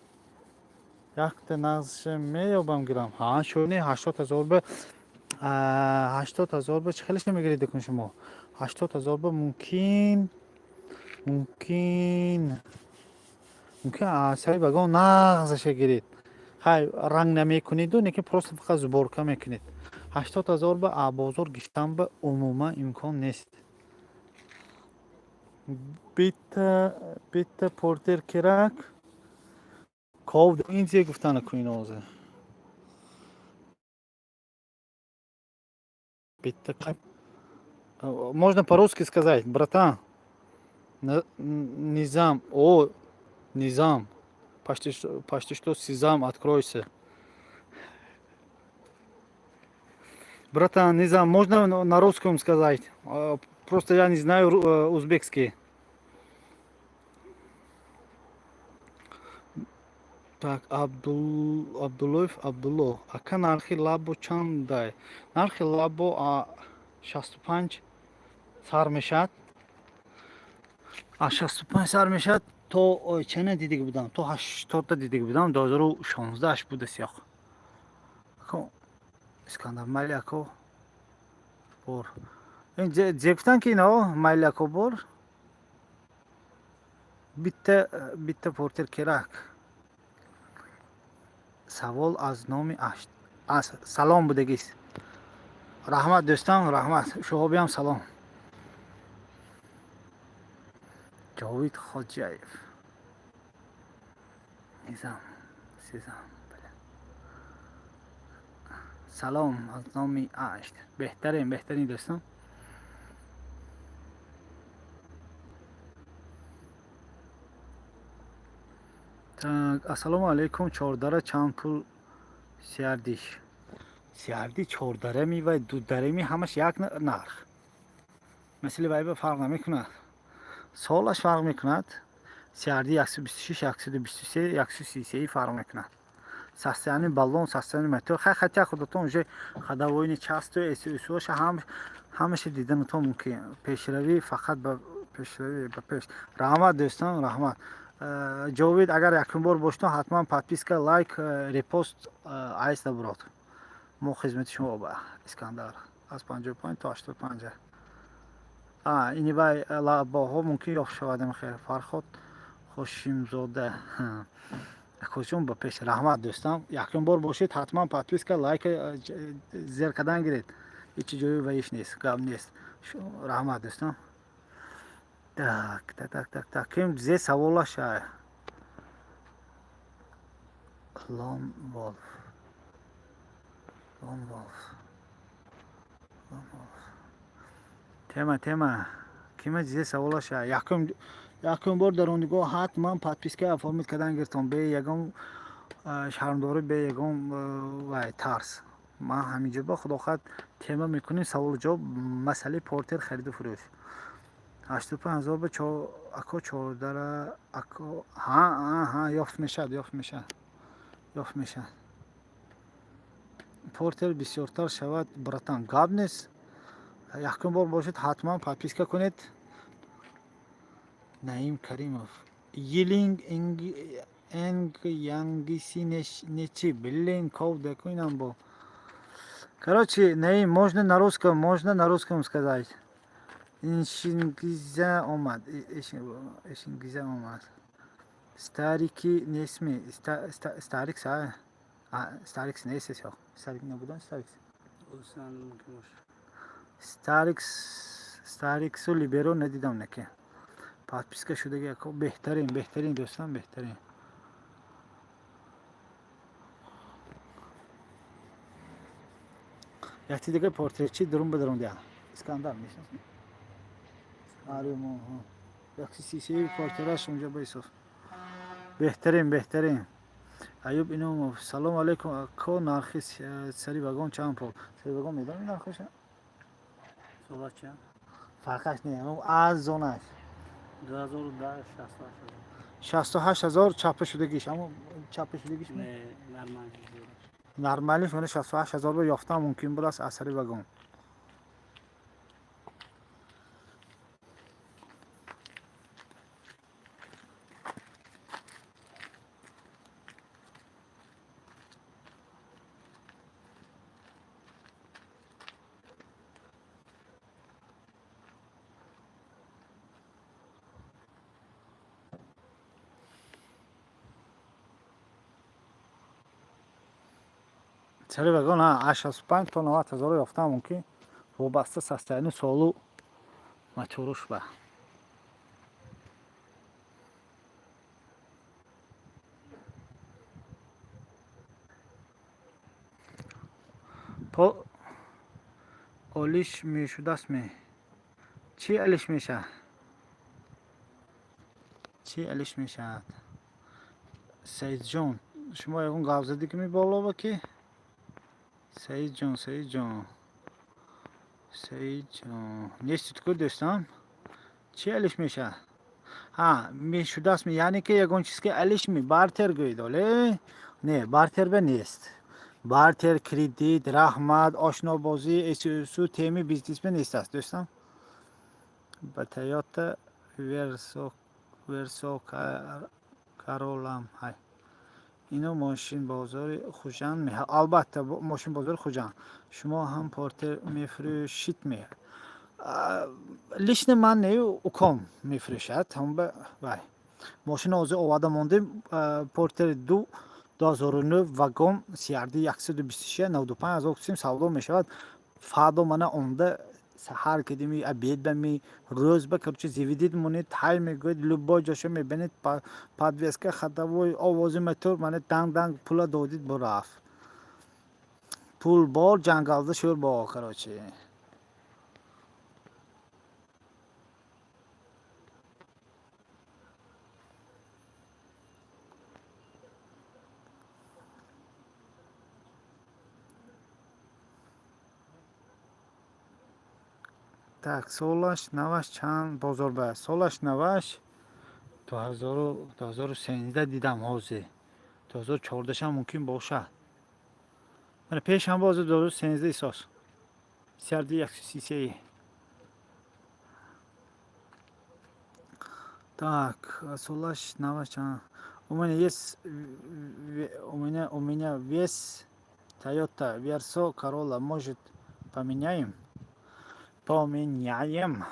якта нағзша меёбам, гирам. Ҳа, шуни 80 000 ба, 80 000 ба чӣ хелеш намегиред кун шумо? 80 000 ба мумкин сари вагон нағзаша гиред. Хай, ранг намекунеду, лекин просто фақат сборка мекунед. 80 000 ба бозор гирифтан ба умуман имкон нест. Бита портер керак. Ков ин зе гуфтана кун ҳозир. Бита можно по-русски сказать, братан. Низам, о, Низам. Почти что Сезам, откройся. Братан, Низам, можно на русском сказать? Просто я не знаю узбекский. Так, Абдуллоев Абдулло. Ака, нархи лабо чандай? Нархи лабо 65 сар мешад. А 65 сар мешад то чена дидиг будам? То 80 дидиг будам, 2016 буда сиёқ. Ако Искандар, майли, ако, бор. Ин зе гуфтан ки ино майли, ако, бор. Бита портер керак. Савол аз номи ашт. Аз салом будагист. Раҳмат, дӯстам, раҳмат. Шуҳобиам салом. Ҷовид Хоҷаев. Низам, Сезам. Салом аз номи ашт. Беҳтарин, беҳтарин, дӯстон. Так, ассалому алайкум, чордара чанд пул CRD-ш? CRD чордарами ва дударами ҳамаш як нарх. Масали вайба фарқ намекунад. Солаш фарқ мекунад. CRD 126, 123, 133 фарқ мекунад. Состояние баллон, состояние мотор, хай, хотя худатон уже ходовойни часто СУСоша ҳам ҳамаша диданатон мумкин. Пешравӣ фақат ба пешравӣ, ба пеш. Раҳмат, дӯстон, раҳмат. Ҷовид, агар якум бор бошед, ҳатман подписка, лайк, репост айста бурод. Мо хизмати шумо ба Искандар аз 55 то 85. А, ини вай лабоҳо мумкин ёфт шавад хел. Фарход Хошимзода. Акоҷон, ба пеш, раҳмат, дӯстам. Якум бор бошед, ҳатман подписка, лайк зер кардан гиред. Ҳеҷ ҷои ваиш нест, гап нест. Раҳмат, дӯстам. Так, так, так, так, так. Ким зе саволаша? Lone Wolf. Lone Wolf. Lone Wolf. Тема, тема. Кима зе саволаша? Якум бор дар он нигоҳ ҳатман подписка оформить кардан гиртон, бе ягон шармдорӣ, бе ягон вай тарс. Ман ҳаминҷо ба худо хоҳад тема мекунем, саволу ҷавоб, масъалаи портер, хариду фурӯш. 85 000 ба ако чордара ако, ҳа ҳа, ёфт мешавад, ёфт мешавад, ёфт мешавад. Портер бисёртар шавад, братан, гап нест. Якум бор бошед, ҳатман подписка кунед. Наим Каримов. Йилинг энг янгиси нечи, блин, ков декуинам бо. Короче, Наим, можно на русском, можно на русском сказать. Иншингиза омад, ишингиза омад. Старики несми, Старикс, а? Старикс нест ёқ. Старик набудан, Старикс. Старикс, Стариксу Либеро надидам неке. Подписка шудаги ако, беҳтарин, беҳтарин, дӯстон, беҳтарин. Якти дига портретчи дурун ба дарун дия. Искандар мешинасӣ? Ари, якси сисеи портераш унҷа ба исоф. Беҳтарин, беҳтарин. Аюб Иномов. Салом алейкум, ако, нархи сари вагон чанд пул? Сари вагон медонӣ нархаша? Солаш чанд? Фарқаш не, аз зонаш. 2010, 68. 68 000 чапа шудагиш, аммо чапа шудагиш. Не, нормально. Нормалиш мана 68 000 ба ёфтан мумкин будааст аз сари вагон. Цели вагон аз 65 то 90 ҳазоро ёфтан мумкин, вобаста состоянию солу моторуш ба. По олиш мешудааст ме? Чӣ алиш мешавад? Чӣ алиш мешавад? Саидҷон, шумо ягон гап задӣ ки меболова ки? Саидҷон, Саидҷон, Саидҷон нестид ку, дӯстон. Чӣ алиш мешавад? Ҳа, мешудааст ме, яъне ки ягон чиз ки алиш ми, бартер гӯед оле? Не, бартер бе нест. Бартер, кредит, раҳмат, ошнобозӣ, эсу теми бизнесмен нест аст, дӯстон. Ба Тойота Версо Короллам ҳай. Ино мошинбозори Хуҷанд ме? Албатта, мошинбозори Хуҷанд. Шумо ҳам Портер мефурӯшид ме? Лично ман не, уком мефурӯшад. Ҳамба вай. Мошина ҳозир оварда мондем, Портери ду 2009 вагон CRD 126, 95 ҳазор кусим савдо мешавад. Фардо мана омда, саҳар кардими, обед ба ми, рӯз ба, короче, заведить монед, ҳай мегӯед, любой ҷоша мебинед, подвеска, ходовой, овози мотор, мана данг данг, пула додид, бурафт. Пул бор, ҷангалда шӯр бо, короче. Так, солаш наваш чанд бозор ба? Солаш наваш 2013 дидам ҳозир. 2014 мумкин бошад. Мана пешам бозир 2013 исос. CRD 133. Так, солаш наваш чанд? У меня есть, у меня вес Toyota Verso Corolla, может, поменяем? Поменяем.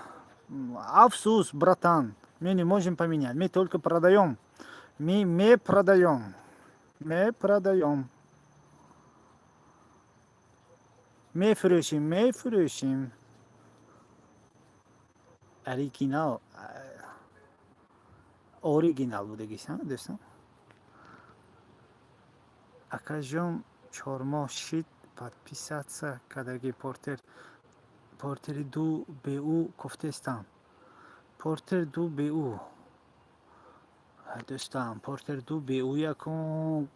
Афсус, братан, мы не можем поменять, мы только продаем. Мы продаем. Мы продаем. Мефурӯшем, мефурӯшем. Оригинал. Оригинал будагист, дӯстон. Акаҷон, 4 моҳ шид подписаться кадаги, Портер, Портери ду БУ кофтестам. Портер ду БУ. Дӯстам, Портер ду БУ якун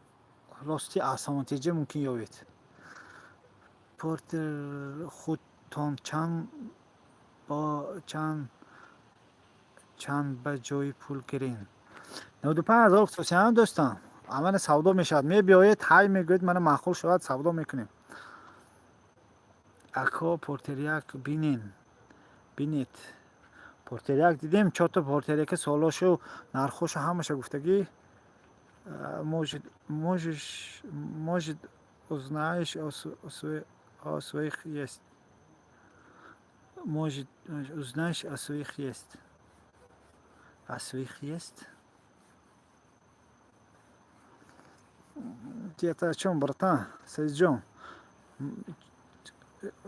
рости асонтиҷа мумкин ёбед. Портер худтон чанд бо чанд ба ҷои пул гирен? 95 ҳазор сосиам, дӯстон. Амана савдо мешавад. Мебиёед, ҳай мегӯед, мана маъқул шавад, савдо мекунем. Ако, Портер як бинен. Бинед. Портер як дидем, чорта Портер яка солошу, нархошу ҳамаша гуфтагӣ. Может, можешь, может, узнаешь о своих есть. Может, узнаешь о своих есть. О своих есть? Ты это о чем, братан? Саиджон?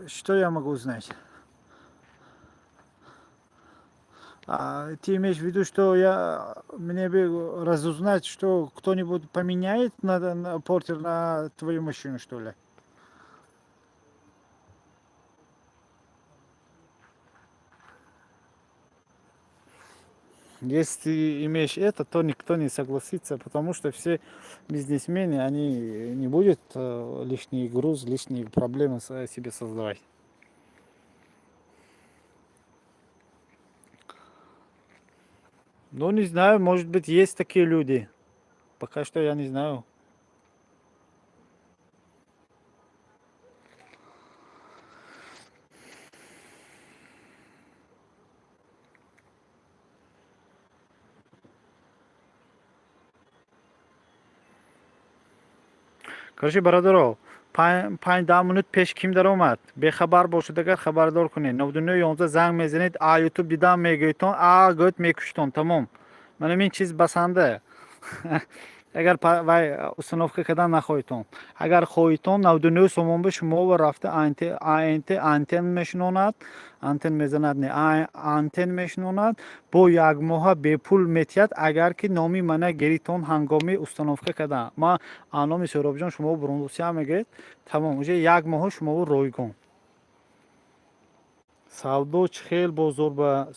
Что я могу узнать? А, ты имеешь в виду, что мне бы разузнать, что кто-нибудь поменяет на портер на твою машину, что ли? Если ты имеешь это, то никто не согласится, потому что все бизнесмены, они не будут лишний груз, лишние проблемы себе создавать. Ну, не знаю, может быть, есть такие люди. Пока что я не знаю. Короче, бародаро, 5-10 минут пеш ким даромад? Бехабар бошед, агар хабардор кунед. 99 11 занг мезанед, а Ютуб дидам мегӯедтон, а гӯд мекуштон, тамом. Мана ин чиз басанда. Агар вай установка кардан нахоҳедтон, агар хоҳедтон, 99 сомон ба шумо рафта АНТ антен мешинонад, антен мезанад, не, антен мешинонад, бо як моҳа бепул метиҳад, агар ки номи мана гиритон ҳангоми установка кардан. Ман номи Сӯҳробҷон шумо бурундусия мегиред, тамом, уже як моҳа шуморо ройгон. Савдо чӣ хел бозор ба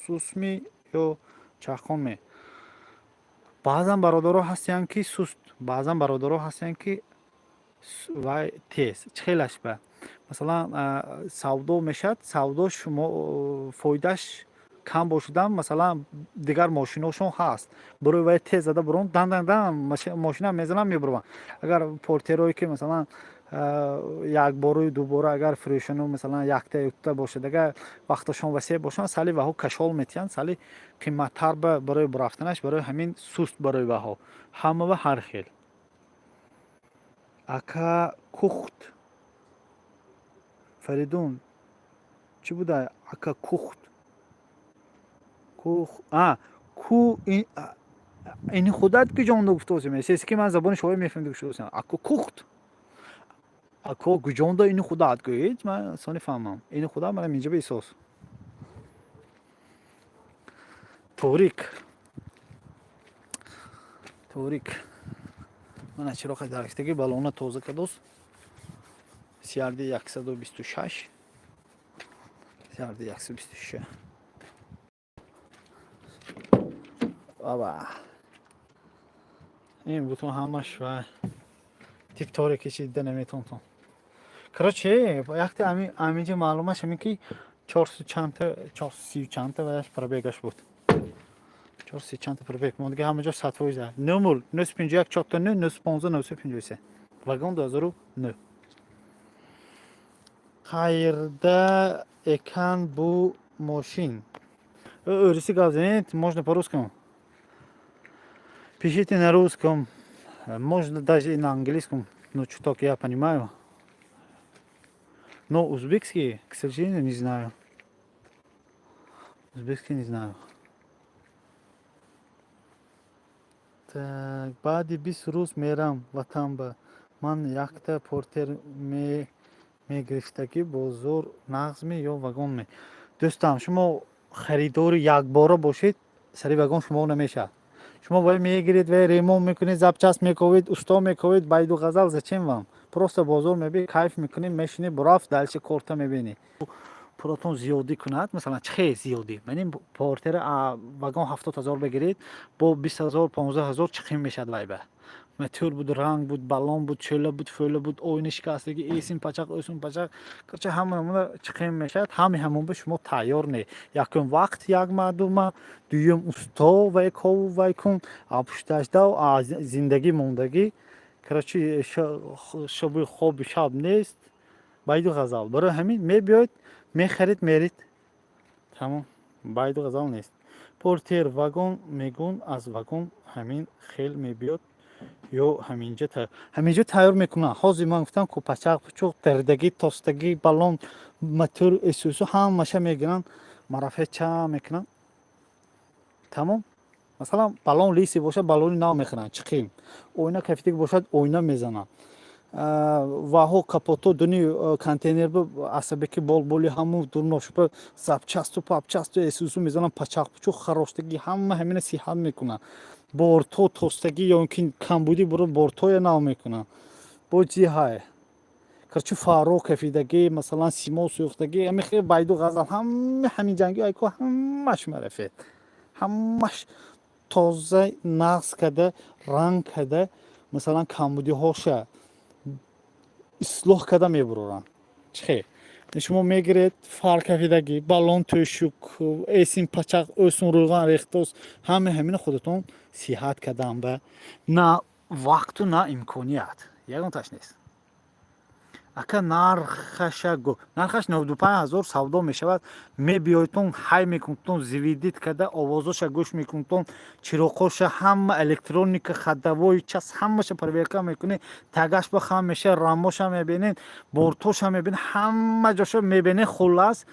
сустми ё чахонме? Баъзан бародаро ҳастиянд, ки суст, баъзан бародаро ҳастиянд, ки вай тез. Чӣ хелаш ба, масалан, савдо мешавад, савдо шумо фоидааш кам бошадам, масалан, дигар мошиношон ҳаст, барои вай тез зада бурон, дан дан дан мошина мезанам, мебурам. Агар портерое ки, масалан, якбораю дубора агар фурӯшану, масалан, якта юкта бошад, агар вақташон васеъ бошанд, сали ваҳо кашол метиҳанд, сали қиматтар барои рафтанаш, барои ҳамин суст барои ваҳо. Ҳамава ҳар хел. Ака кухт, Фаридун, чӣ буда? Ака кухт, кух а ку ини худат ки ҷонда гуфтаосем, эсеси ки ман забони шоҳӣ мефаҳмида гуфтаосем. Аку кухт, ако гуҷонда ини худат гӯед, ман сони фаҳмам. Ини худат манам инҷа ба исос. Торик, торик. Мана чироқи дарахтаги, балона тоза кардост. CRD 126, CRD 126. Аба, ин бутон ҳамаш ва тип торики, чи дида наметонтон. Короче, якте аминҷа маълумаш ҳамин ки чорсу чандта, 430 чандта ваяш пробегаш буд, 430 чандта пробег. Мо дига ҳама ҷо 100%. Нумул 951 чорта нӯ 915 953, вагон 2009. Хайрда экан бу мошин? Русӣ гап занед, можно по-русскому. Пишите на русском, можно даже и на английском, но чуток я понимаю. Но узбекский, к сожалению, не знаю. Узбекский не знаю. Так, баъди 20 рӯз мерам ватан ба. Ман якта портер мегирифтагӣ, бозор нағзме ё вагонме? Дӯстам, шумо харидори якбора бошед, сари вагон шумо намешавад. Шумо бояд мегиред ва ремонт мекунед, запчасть мековед, усто мековед, байду ғазал. Зачем вам? Просто бозор меби, кайф мекунӣ, мешинӣ, бурафт, дальше корта мебинӣ. Пулатон зиёдӣ кунад, масалан, чӣ хел зиёдӣ? Манин портера вагон 70 000 бигиред, бо 20 000, 15 000 чӣ қим мешавад? Вайба мотор буд, ранг буд, баллон буд, чӯла буд, фӯла буд, оина шикастагӣ, эсин пачақ, ӯсин пачақ, короче, ҳама намуна чӣ қим мешавад. Ҳами ҳамон ба шумо тайёр не. Якум вақт як мардума, дуюм усто вай кову вай кун, пушташдав зиндагӣ мондагӣ. Короче, шаби хоби шаб нест, байду ғазал. Барои ҳамин мебиёед, мехаред, меред, тамом, байду ғазал нест. Портер вагон мегун, аз вагон ҳамин хел мебиёд ё ҳаминҷа тайёр мекунанд? Ҳозир ман гуфтам ку, пачақ пучуқ, дардагӣ, тостагӣ, баллон, мотор, эсусу ҳамаша мегиранд, марафетча мекунанд, тамом. Масалан, баллон лысый бошад, баллони нав мехаранд, чӣ қим. Оина кафитаг бошад, оина мезананд. Ваҳо капото дуни контейнер асабеки болболи ҳаму дурношба запчасту папчасту эсусу мезананд, пачақ пучуқ, хароштагӣ, ҳама ҳамина сиҳат мекунанд. Борто тостагӣ ё ки камбудӣ буро, бортоя нав мекунанд. Бо ҷиҳай, короче, фаро кафидагӣ, масалан, симо сӯхтагӣ, ҳами хел байду ғазал, ҳама ҳамин ҷанги айко ҳамаш марафет, ҳамаш тоза нағз карда, ранг карда, масалан, камбудиҳоша ислоҳ карда мебуроранд. Чӣ хел шумо мегиред: фар кафидагӣ, баллон тӯшук, эсин пачақ, ӯсун рӯған рехтос, ҳама ҳамина худатон сиҳат кардан ба на вақту на имконият ягонташ нест. Ака, нархаша гу? Нархаш 95 000 савдо мешавад. Мебиёйтон, ҳай мекунтон, заведить карда, овозоша гӯш мекунтон, чироқоша, ҳама электроника, ходовой час ҳамаша проверка мекунед, тагаш ба хам меша, рамоша мебинед, бортоша мебинед, ҳама ҷоша мебинед. Хуллас,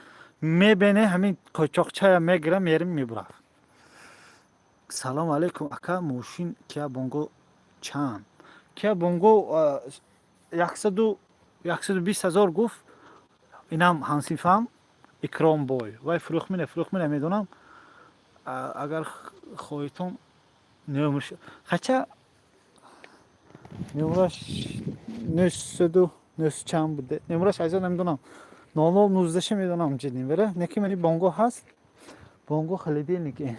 мебинед, ҳамин қочоқчая мегирам, мерим, мебурад. Салому алейкум, ака, мошин Киа Бонго чанд? Киа Бонго 120 000 гуфт. Инам ҳамсинфам Икромбой. Вай фурӯхт, фурӯхт, намедонам. Агар хоҳитон, хотя номераш нӯҳсаду нӯҳсу чанд буде. Номераш азо намедонам, 0019-ша медонам. Ҷиддин вера неки мани Бонго ҳаст, Бонго холодильники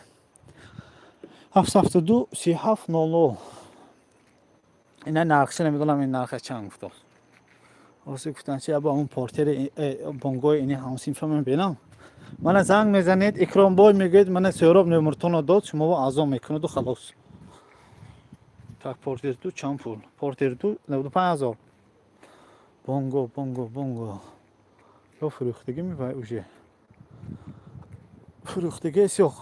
772 37 00. Ина нархша намедонам, ин нарха чанд гуфтост. Ҳозир гуфтанд чи аба он Портери, Бонгои ини ҳамсинфа бинам. Мана занг мезанед, Икромбой мегӯед, мана Сӯроб номертонро дод, шуморо аъзо мекунаду халос. Так, Портер ду чанд пул? Портер ду 95 000. Бонго, Бонго, Бонго ё фурӯхтагӣ мебай, уже фурӯхтагиес ёқ.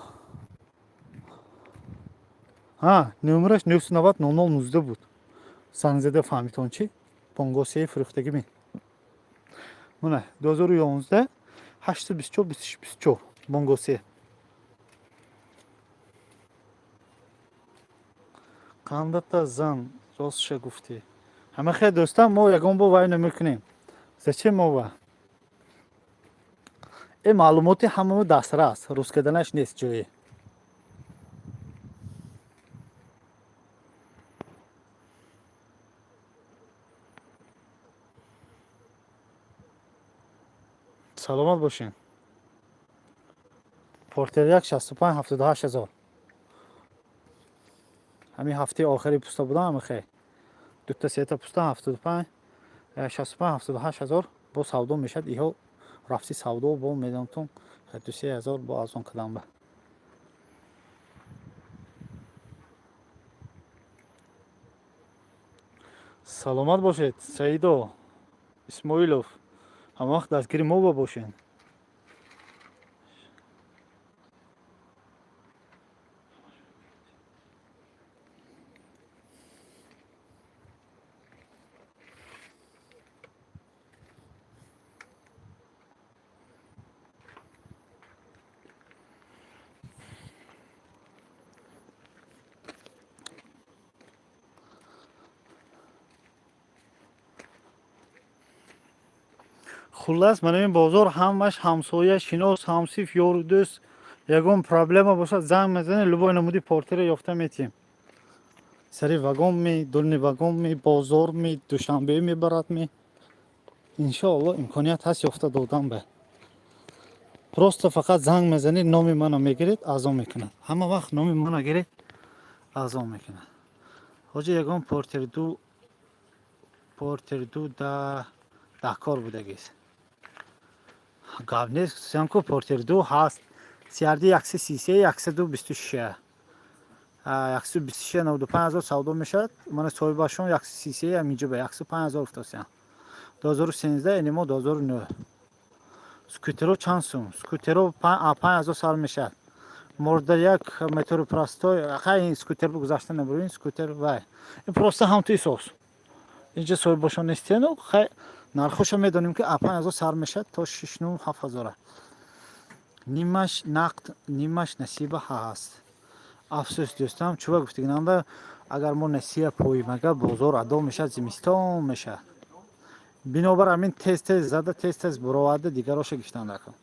Ҳа, номераш 990 00 19 буд. Занг зада фаҳмитон чӣ? Бонго се фурӯхтагӣ ме? Мана 2011 824 26 24, Бонго се. Қандата зан ростша гуфтӣ. Ҳама хел дӯстам, мо ягон бор вай намекунем. Зачем мо ва э маълумоти ҳамамо дастрас, рӯз карданаш нест ҷое. Саломат бошед. Портер як 65 78 000. Ҳамин ҳафтаи охири пуста будам, ҳамихе дута сета пуста 75, 65 78 000 бо савдо мешад. Иҳо рафти савдо бо медонтон, 2-3 ҳазор бо аз он кадам ба. Саломат бошед, Саидо Исмоилов, ҳама вақт дастгири мо ба бошед. Хуллас, мана ин бозор ҳамаш ҳамсоя, шинос, ҳамсиф, ёру дӯст. Ягон проблема бошад, занг мезанед, любой намуди Портере ёфта метиҳем. Сари вагон ми, дурни вагон ми, бозор ми, Душанбе мебарад ми, иншоалло имконият ҳаст ёфта додан ба. Просто фақат занг мезанед, номи мана мегиред, аъзо мекунад. Ҳама вақт номи мана гиред, аъзо мекунад. Ҳоҷи, ягон Портер ду, Портер ду да даҳкор будагист. Гап нест, сиёнку Портер ду ҳаст. CRD 133 126, 126 95 000 савдо мешавад. Мана соҳибашон 133 ҳаминҷо ба 105 000 уфтосиян. 2013, инимо 2009. Скутеро чанд сум? Скутеро 5 000 сар мешавад. Морда як метру простой. Хай, ин скутер гузашта набурин, скутер вай. Ин просто ҳам ту исос. Инҷа соҳибошон нестияну хай нархоша медонем, ки 5 000 сар мешавад то шишну 7 ҳазора. Нимаш нақд, нимаш насиба ҳаст. Афсӯс, дӯстам, чува гуфтагинанда, агар мо насия поим, агар бозор адо мешавад, зимистон мешавад. Бинобар ҳамин тез тез зада, тез тез буроварда, дигароша гирифтан накун.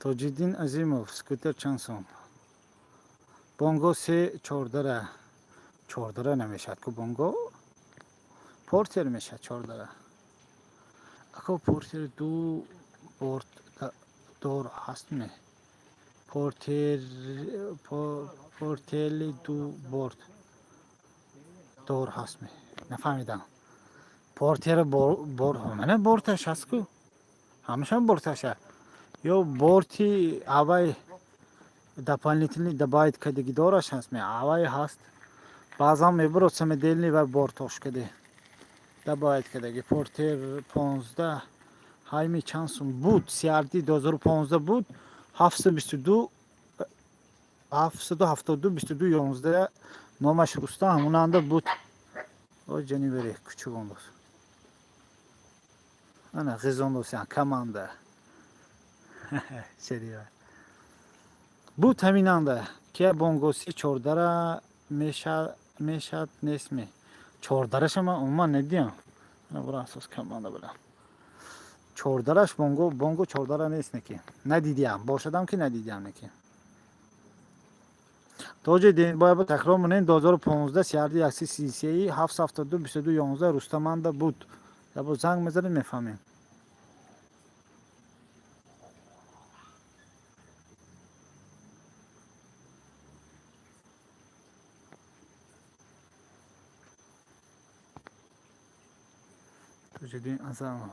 Тоҷиддин Азимов, скутер чанд сом? Бонго се чордара. Чордара намешавад ку Бонго, Портер мешавад чордара. Ако Портер ду борт дор ҳаст ме? Портер, Портели ду борт дор ҳаст ме? Нафаҳмидам. Портера бор, мана борташ ҳаст ку, ҳамашам борташа. Ё борти авай дополнительный добавить кардагӣ дораш ҳаст ме? Авай ҳаст, баъзан мебурад самодельный ва бортош каде добавить кардагӣ. Портер 15 ҳайми чанд сум буд? CRD 2015 буд, 722 772 22 11, номаш Рустам, ҳамонанда буд. О, ҷанибери кучук ондоз, ана ғизондосян команда шерива буд. Ҳаминанда кия бонгоси чордара мешад нестме? Чордараша ман умуман надидам. Бура асос команда билам, чордараш бонго чордара нест, неки надидиам, бошадам ки надидиам, неки. Тоҷи дин бояд такрор монем: 2015 сиарди 133 772 22 11 Рустаманда буд. Ябо занг мезанем, мефаҳмем. Тоҷиддин Азамов,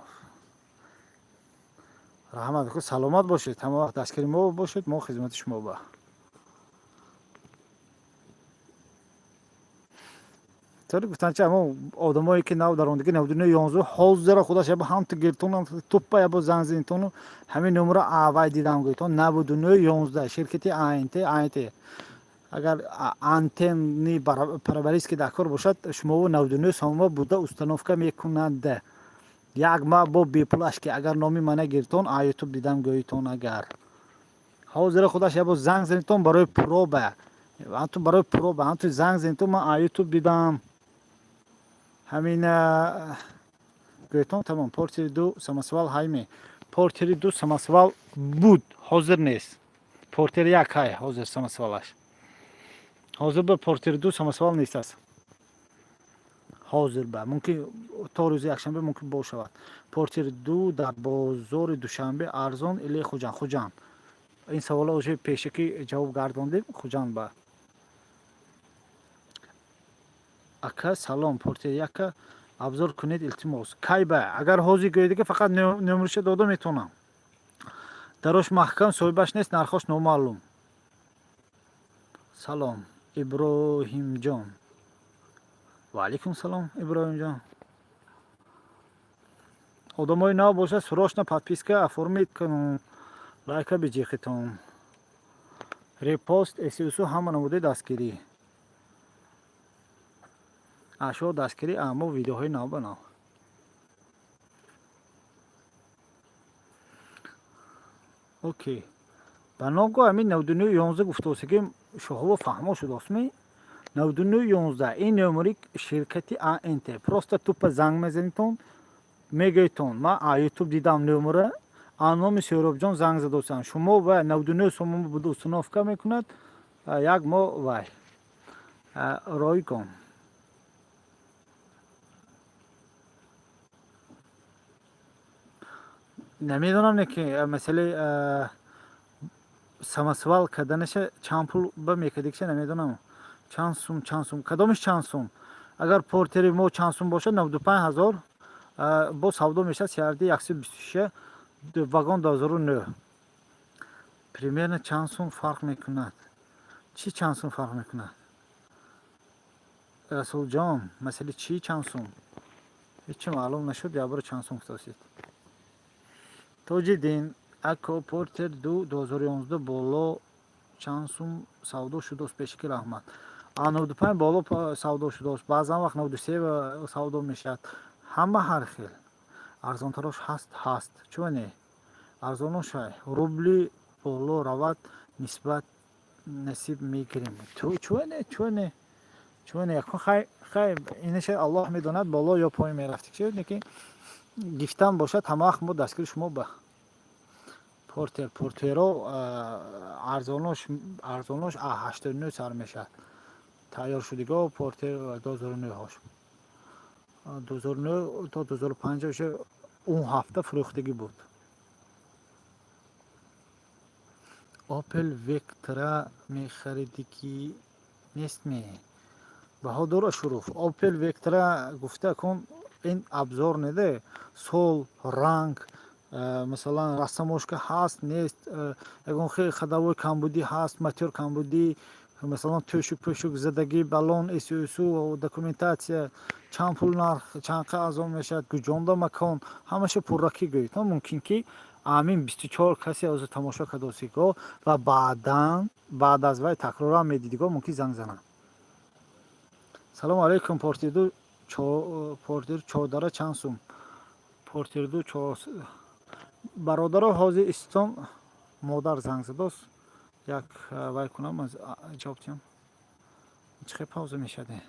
раҳмат, саломат бошед, ҳама вақт дастгири мо бошед, мо хизмати шумо ба. Тори гуфтан чи, ҳамо одамое ки нав дарондагӣ, 99 11 ҳозира худаш ябо ҳамту гиртону туппа ябо занг зинтону ҳамин номера авай дидам гӯйтон. 99 11 ширкати АНТ. АНТ агар антенни параболический дар кор бошад, шумово 99 сомома буда установка мекунад, як ма бо бепулаш, ки агар номи мана гиртон, а Ютуб дидам гӯйтон. Агар ҳозира худаш ябо занг занитон барои проба, ҳамту барои проба ҳамту занг занитон, ман а Ютуб дидам ҳамин гӯйтон, тамом. Портери ду самосвал ҳайме? Портери ду самосвал буд, ҳозир нест. Портери як ҳай ҳозир самосвалаш. Ҳозир ба портери ду самосвал нест аст ҳозир, ба мумкин то рӯзи якшанбе мумкин бошавад. Портери ду дар бозори Душанбе арзон или Хуҷанд? Хуҷанд, ин савола уже пешакӣ ҷавоб гардондем. Хуҷанд ба. Ака, салом, портер яка обзор кунед, илтимос. Кай ба? Агар ҳозир гӯедига, фақат номерша дода метавонам. Дарош маҳкам, соҳибаш нест, нархош номаълум. Салом, Иброҳимҷон. Ваалайкум салом, Иброҳимҷон. Одамои нав бошад, срочно подписка оформить кунун, лайка биҷиқитон, репост, эсусу, ҳама намудаи дастгирӣ, ашё дастгирӣ, аммо видеоҳои нав ба нав. Окей, ба ногоҳ ҳамин 99 11 гуфтосагим, шоҳово фаҳмо шудосми? 99 11 ин номери ширкати АНТ. Просто тупо занг мезанитон, мегӯйтон: ман а Ютуб дидам номера, а номи Сӯҳробҷон занг задосам. Шумо ва 99 сомон буда установка мекунад, як моҳ вай ройгон. Намедонам, не ки масъалаи самосвал карданаша чанд пул ба мекардикша, намедонам, чанд сум, чанд сум, кадомиш чанд сум. Агар портери мо чанд сум бошад, 95 000 бо савдо мешавад. Сиарди 126 вагон 2009 примерно чанд сум фарқ мекунад? Чӣ чанд сум фарқ мекунад, Расулҷон? Масъалаи чӣ чанд сум? Ҳечи маълум нашуд, ябро чанд сум гуфтасид. Тоҷиддин ако, портер ду 2011 боло чанд сум савдо шудааст? Пешакӣ раҳмат. А 95 боло савдо шудааст, баъзан вақт 93 савдо мешавад, ҳама ҳар хел. Арзонтарош ҳаст? Ҳаст, чӯ не, арзонош ҳай. Рубли боло равад, нисбат насиб мегирем, чӯ не, чӯ не, чӯ не. Хай, хай, инаша Аллоҳ медонад, боло ё поин мерафти, чӣ лекин гифтан бошад, ҳама вақт мо дастгири шумо ба. Портер, портеро арзонош, арзонош а 89 сар мешавад, тайёр шудиго. Портер 2009-ҳош, 2009 то 2005 он ҳафта фурӯхтагӣ буд. Опел Вектра мехаридӣ ки нестме, Баҳодур Ашуров? Опел Вектра гуфта кун, ин обзор неде, сол, ранг, масалан, растаможка ҳаст, нест, ягон хел ходовой камбудӣ ҳаст, мотор камбудӣ, масалан, тӯшук пӯшук задагӣ, баллон, эсусу, документация, чанд пул, нарх чанд қа арзон мешавад, куҷонда макон, ҳамаша пурракӣ гӯед. Мумкин ки амин 24 касе ҳозир тамошо кардосиго ва баъдан баъд аз вай такрорам медидиго, мумкин занг занам. Салому алайкум, портиду. Портер чордара чанд сум? Портерду бародаро, ҳозир истон, модар занг задост, як вай кунам, ҷавоб диҳам. Чӣ хел пауза мешаде?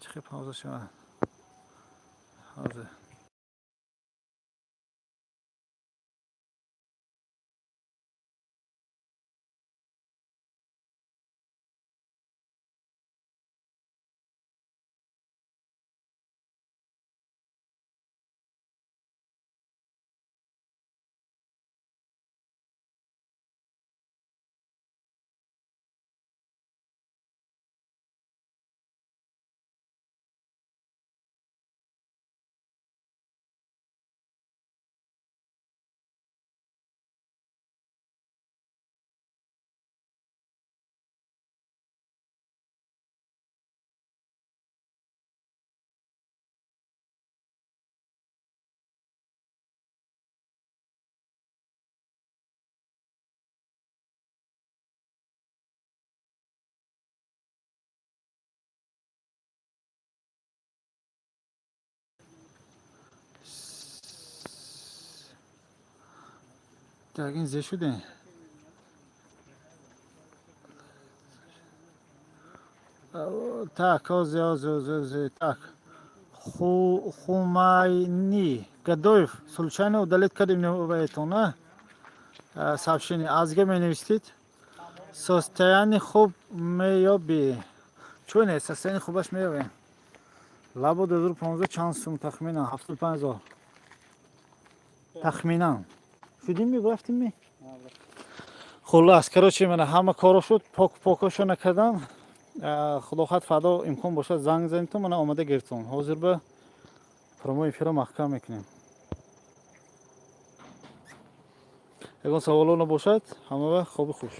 Чӣ хел пауза шавад ҳозир? Так, ин зе шуде. Так, озе, озе, озе, озе, так. Хумайни Гадоев, случайно удалить кардем этон, а? Сообщение. Азге менавистид. Состояние хуб меёби. Чӯ не, состояние хубаш меёбем. Лабо 2015 чанд сум тахминан? 75 000 тахминан. Шудим ми, рафтим ми? Хуллас, короче, мана ҳама коро шуд, пок покошо накардам. Худо хоҳад, фардо имкон бошад, занг занитон, мана омада гирифтон. Ҳозир ба прямой эфирро маҳкам мекунем. Ягон саволо набошад, ҳама вақт хоби хуш.